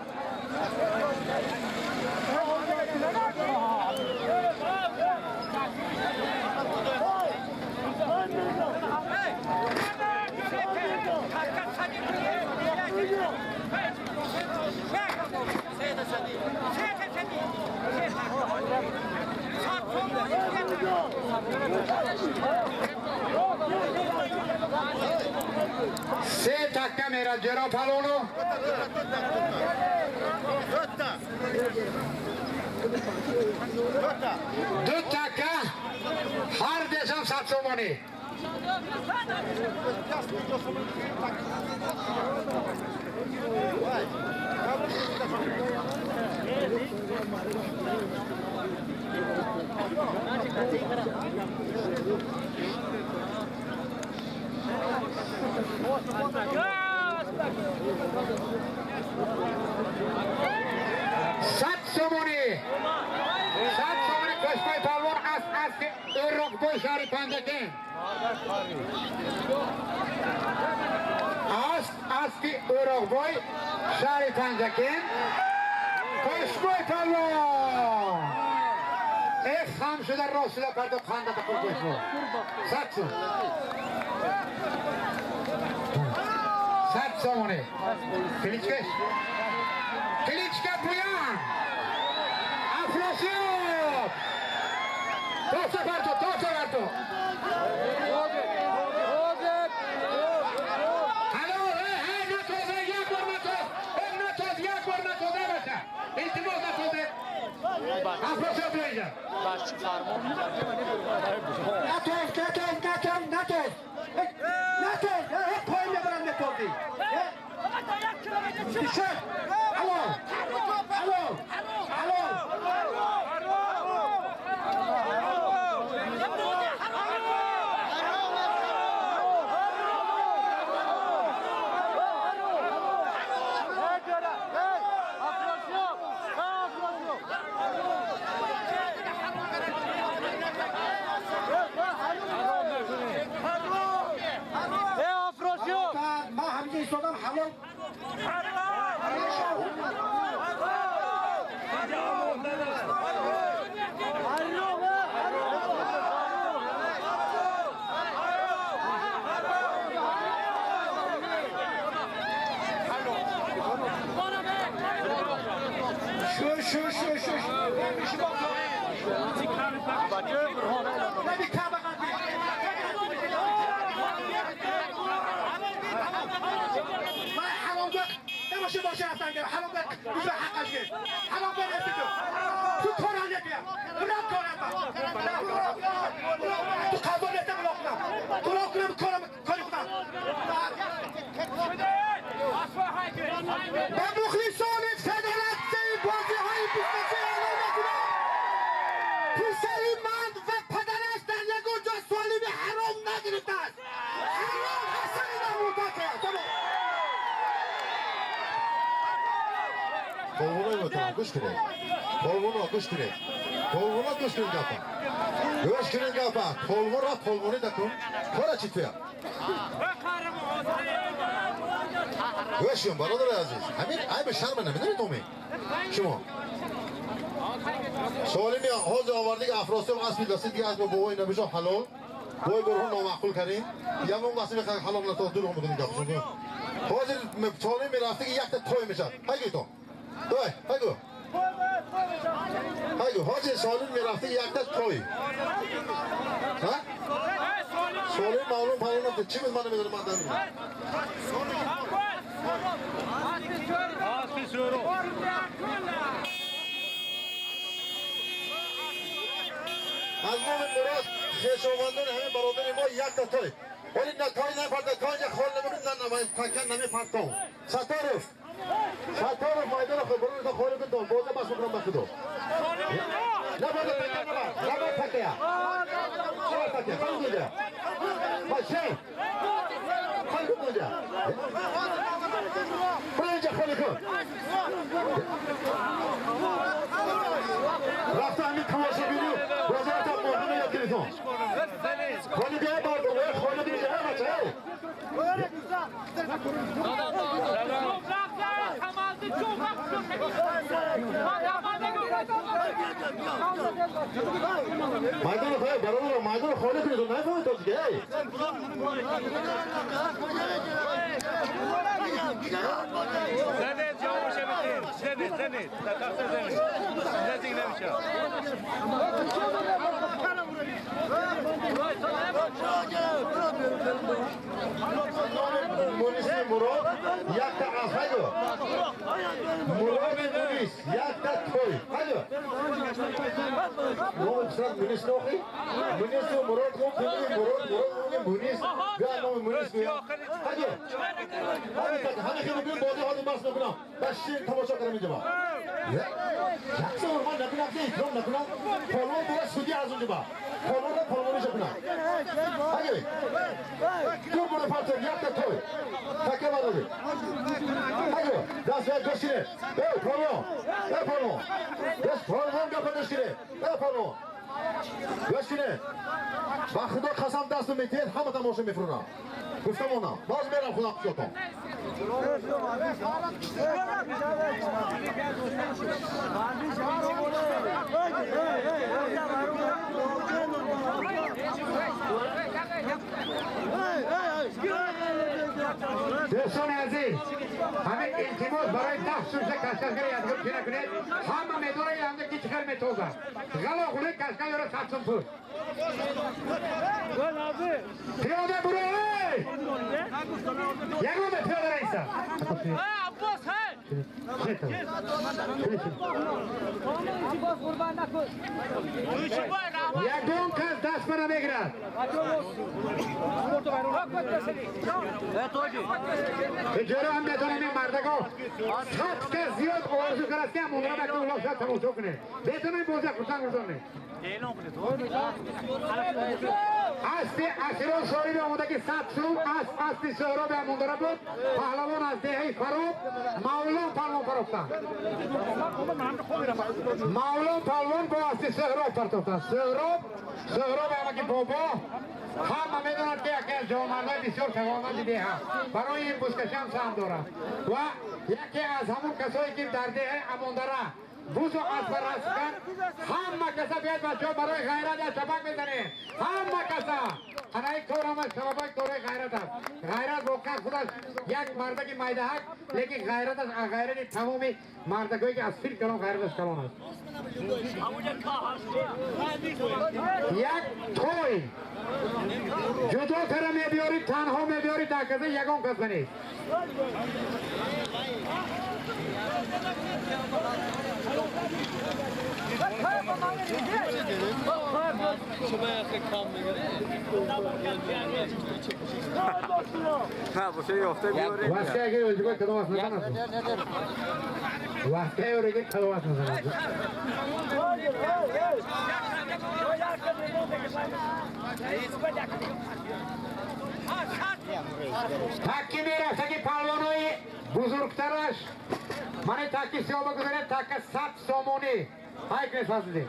такка мерад ҷаро палвону. Ду такка ҳар дешам 100 сомонӣ. Сад сомонӣ. 100 сомонӣ Кошмои палвон аз Ироқбой шаҳри Панҷакент. Аски Ироқбой шаҳри Панҷакент. Кошмои палвон. Эх, хам шуда рост шуда парду қандата қур Кошмо. 100 сом. 100 сомонӣ. Кличкаш. Кличка Буян. Афросиёб. Тоса парто, тоса парто. Алло, эй, натозе, як бор натоз. Эй, натоз, як бор натозе баша. Илтимос натозе. Афросиёб биёида. Натоз, натоз, натоз, натоз. Натоз, эй, поин мебарам натози. Бишак. Алло. Алло. Алло. ما همینجا ایستادم حلال. شو شو شو شو باشه باشه هستن گرم حرام بر بزر حقش گرم حرام بر رسیدو تو کارم نبیم بلند کارم تو قضا نیستم بلا کنم بلا کنم کارم کاری خودم به مخلصان فدراسیون بازی‌های بیست‌وسه اعلام می‌کنم پسر من و پدرش در یک جا سالم حرام نگرفته است. حرام حسن نبوده. پالوانای محترم گوش کنید. پالوانا گوش کنید. پالوانا گوش کنید گپا. گوش کنید گپا. پالوان را پالوانی دکن. کارا چی تویا؟ گوش کن برادر عزیز. همین عیب شرم نمیدونید تومی. شما سالمی حاضر آوردی که افراسیاب اسبی دستید که اسب بابای نبیشا حلال. بابای برهان نامعقول کردیم. یه اون واسه میخواد حلال نتو دور هم میکنیم گپشون. حاضر سالمی میرفته که یک تا توی میشه. هی تو. دوی، هایگو. هایگو، حاجی سالم میرفته یک تا توی. ها؟ سالم معلوم پالون چی بود من نمیدونم من نمیدونم. از نام مراد خویشاوندان همه برادر ما یک تا توی. ولی نه توی نپرده توی نه خال نمیکنه نه نه تکن نمیپرتم. ستارف. ستارف میدان خود برو تا خالی کن بازه بس میکنم به خدا. نه باید تکن نه نه باید تکیه. نه تکیه خالی کن باشه. خالی کن اونجا. برو اینجا خالی کن. رفته همین تماشا بینی بازه رفته مردم یاد گرفتم. خالی بیا بردم خالی بیا بچه. میدان خواهی برادر میدان خالی کنید و نفهمید تا دیگه. زنید جوابش بدین. زنید زنید زنید نزدیک نمیشه. Муниси Мурод якта аз хайду. Мурод Мунис якта той. Хайду. Номи писарат Мунис нохи? Мунису Мурод гум, Мурод, Мурод гум, Мунис. Бия номи Мунис гӯям. Хайду. Ҳами хеле бим бозӣ ҳозир бас мекунам. Ба шир тамошо кардам инҷо. Якса ҳурмат накунам, икром накунам. Полвон бояд судья аз онҷо ба. Полвонро полвониша кунам. Хайду. Ду бора партер якта той. Така бардорӣ. Хайду. Даст бояд гӯш кунед. Эй полвон. Эй полвон. Даст полвон гапа гӯш кунед. Эй полвон. Гӯш кунед. Ба худо қасам дасту метиҳед, ҳама тамошо мефурӯнам. Гуфтам онам. Боз мерам худам кушотон. Дӯстони азиз, ҳамин илтимос барои даҳ сумша кашкашгари ядгор чӣ накунед, ҳама медонад янда ки чӣ хел метозад. Ғало ғулӣ кашкаш ёра 100 сум пул. Пиёда буро, эй! Ягона пиёда раиса. Ягон кас даст ба намегирад. Ҷаро ҳам метавонем ин мардако 100 кас зиёд орзу кард ки ҳамонро ба кулло шад тамошо кунед. Метавонем бозия хурсанд гузаронем. Аспи асирон соҳиби омодаги 100 сум асп аспи Соҳроби Амондара буд. Паҳлавон аз деҳаи Фароб Мавлон палвон партофтанд. Мавлон палвон бо аспи Соҳроб партофтанд. Соҳроб, Соҳроб ҳамаки бобо ҳама медонад ки яке аз ҷавонмардои бисёр тавонманди деҳа барои ин бузкашӣ ҳам саҳм дорад ва яке аз ҳамон касое ки дар деҳаи Амондара бузу асба расм кард. Ҳама каса биёд бачаҳо барои ғайрат як чапак мезанем. Ҳама каса ана ин кор ҳама сабабои корои ғайрат аст. Ғайрат воқеан худаш як мардаки майдаҳак, лекин ғайраташ аз ғайрати тамоми мардакое ки аз фил калон ғайраташ калон аст. Як той ҷудо кара мебиёрӣ, танҳо мебиёрӣ, дар каса ягон кас нест. Таки мерафтаги палвонои бузургтараш мани таки сиёба гузарем, така 100 сомонӣ ҳайк мефазлидем.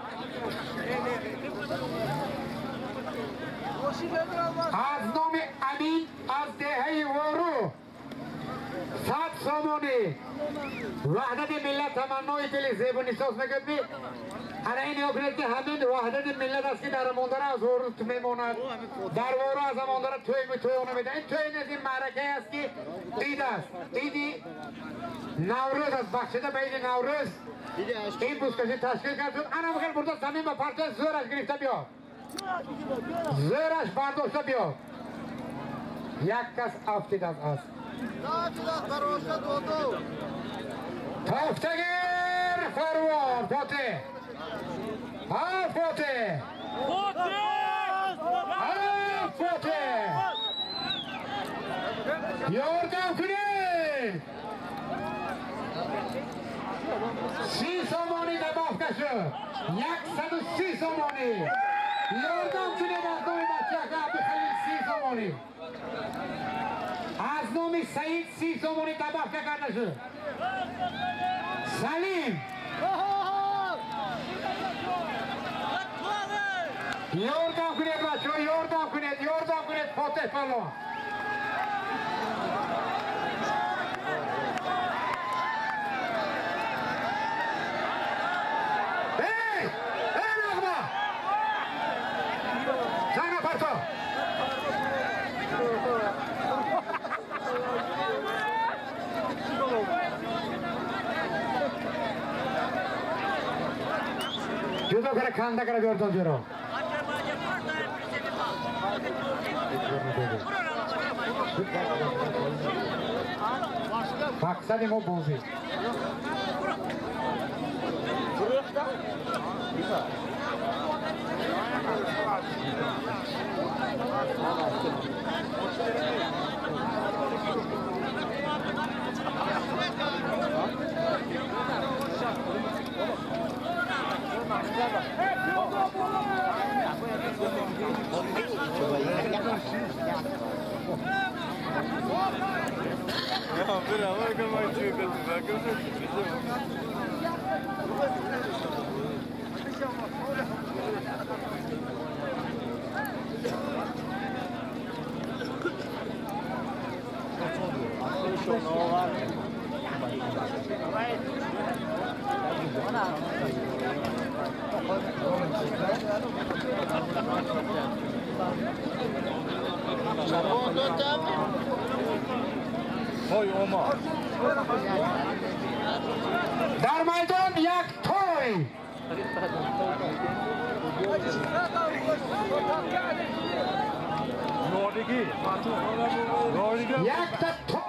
Аз номи Амин аз деҳаи Вору 100 сомонӣ. Ваҳдати миллат таманнои дили зебунисоз мегӯяд. Ана ин ёд кунед ки ҳамин ваҳдати миллат аст ки дар Амондара аз Вору мемонад, дар Вору аз Амондара тӯй тӯёна медиҳад. Ин тӯй нест, ин маъракае аст ки ид аст, иди Наврӯз аст, бахшида ба иди Наврӯз ин бузкашӣ ташкил кард шуд. Ана бихел бурда замин ба партоя зӯраш гирифта биёд, зӯраш бардошта биёд. Як кас афтид аз асп. Тофтагир фарвон Фотеҳ, ҳа Фотеҳ, ҳа Фотеҳ, ёрдам кунед. 30 сомонӣ добавка шуд, 130 сомонӣ. Ёрдам кунед аз номи бачака Абдухалил 30 сомонӣ. Аз номи Саид 30 сомонӣ добавка карда шуд. Салим, ёрдам кунед бачаҳо, ёрдам кунед, ёрдам кунед Фотеҳ палвон. Эй, эй нағма, санга парто. Ҷудо кара, канда кара биёрдон ҷуро. Мақсади мо бозӣ. Дар майдон як той. Якта той.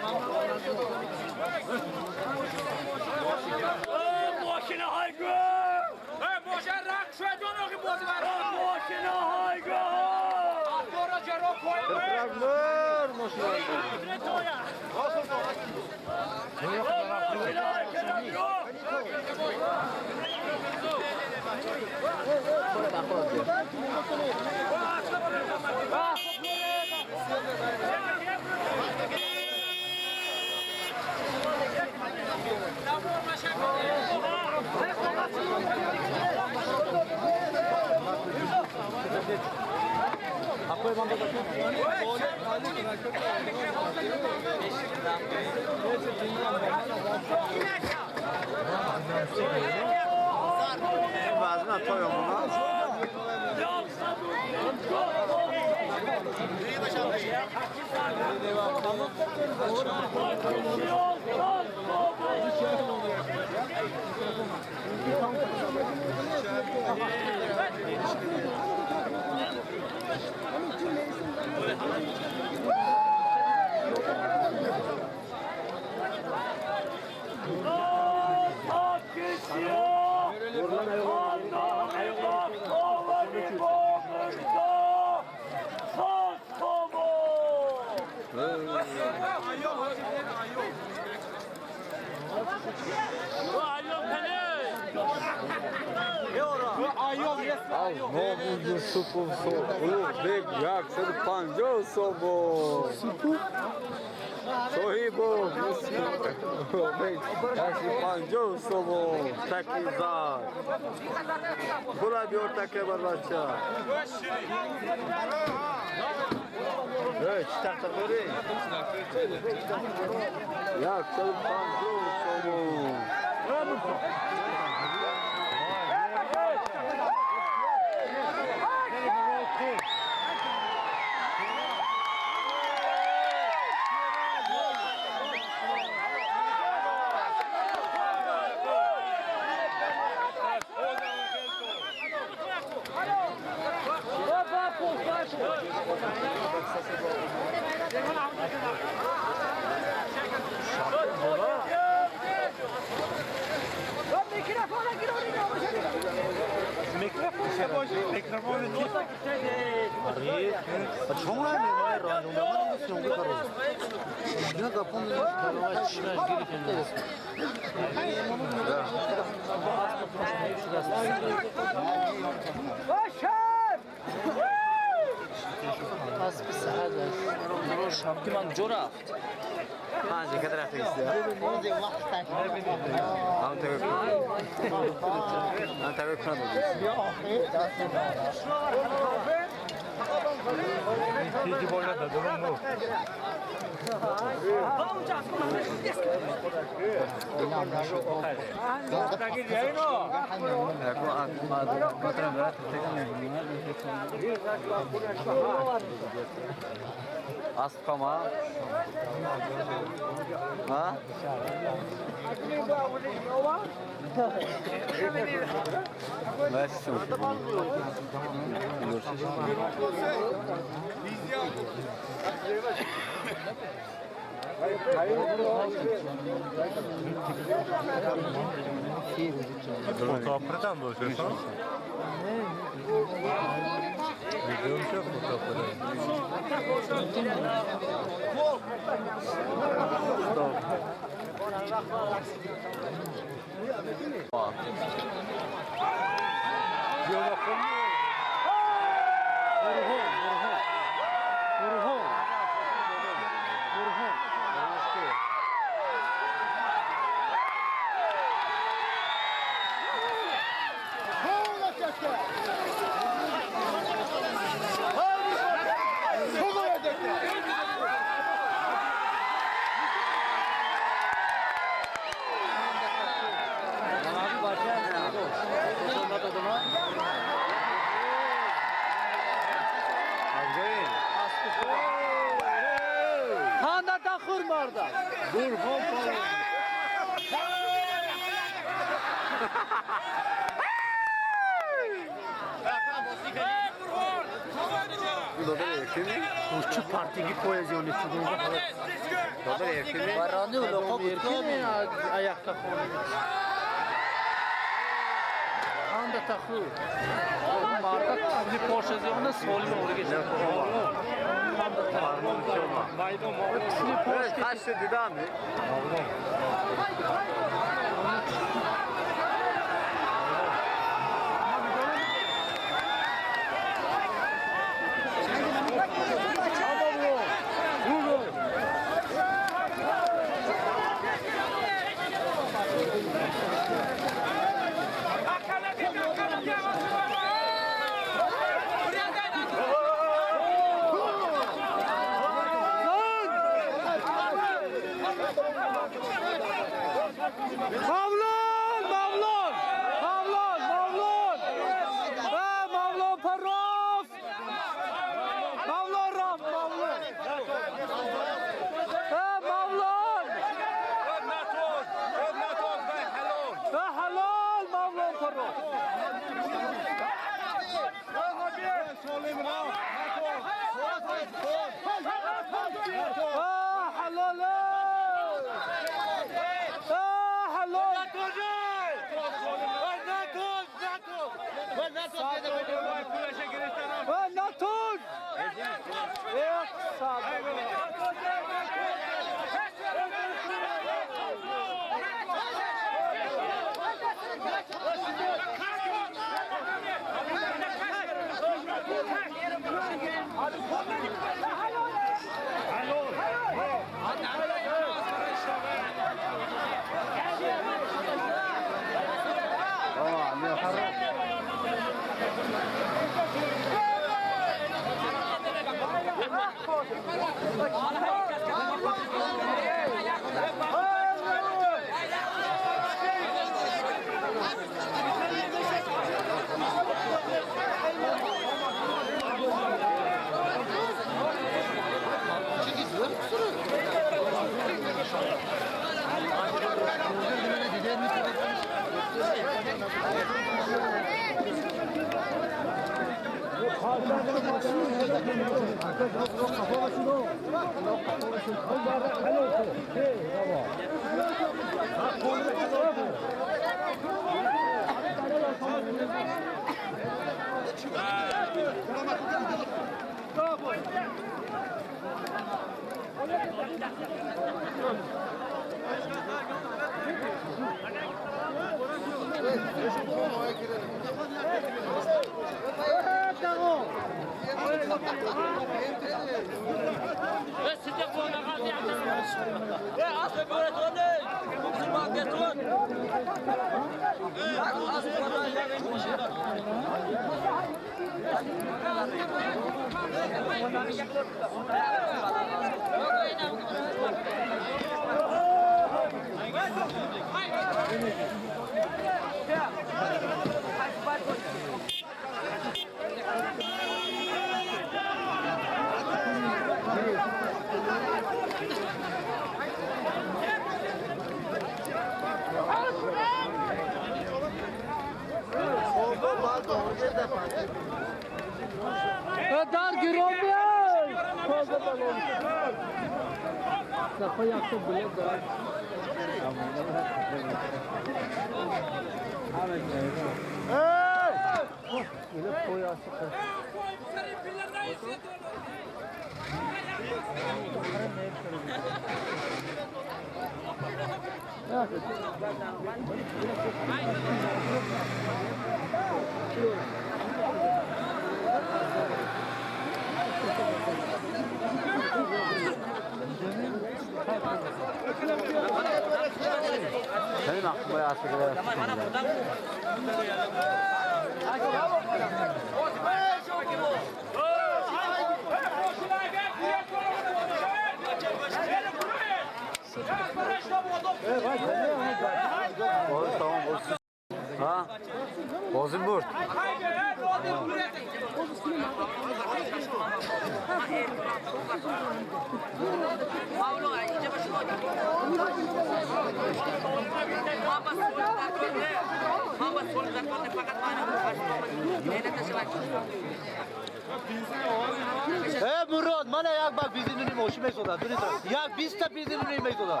Мурод, мана як бак бензин мошин месозад. Як 20 та бензин месозад.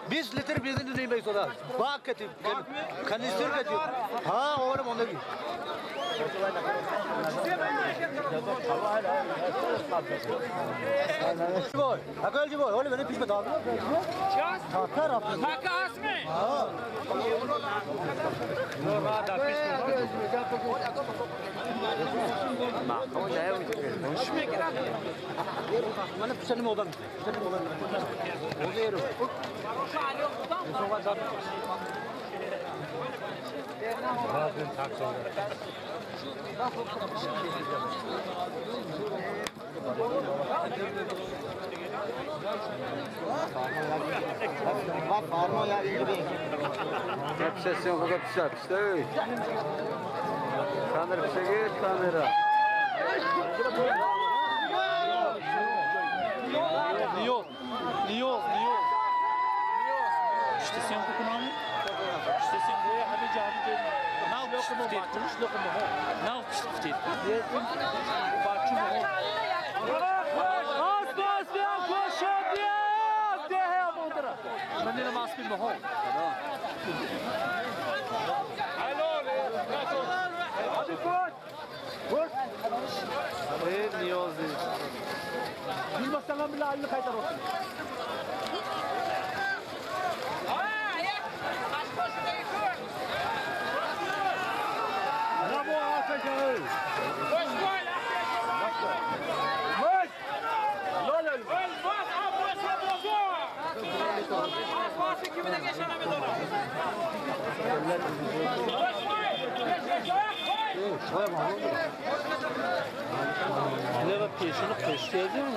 20 литр бензин месозад. Бак кати, канистр кати. Ҳа, овара мондаги. Boy, акал ҷи бой, ҳоли мани пиш бетав. Така рафт. Така асме. Ҳа. Мана писани модам. Писани модам. Озеру. Камера пишегир, камера. Ниёз, ниёз, ниёз. Штесем кунам? Штесем ҳамиҷа ҳамиҷа. Нав пиштифтид. Нав пиштифтид. Пешини қиштиядим.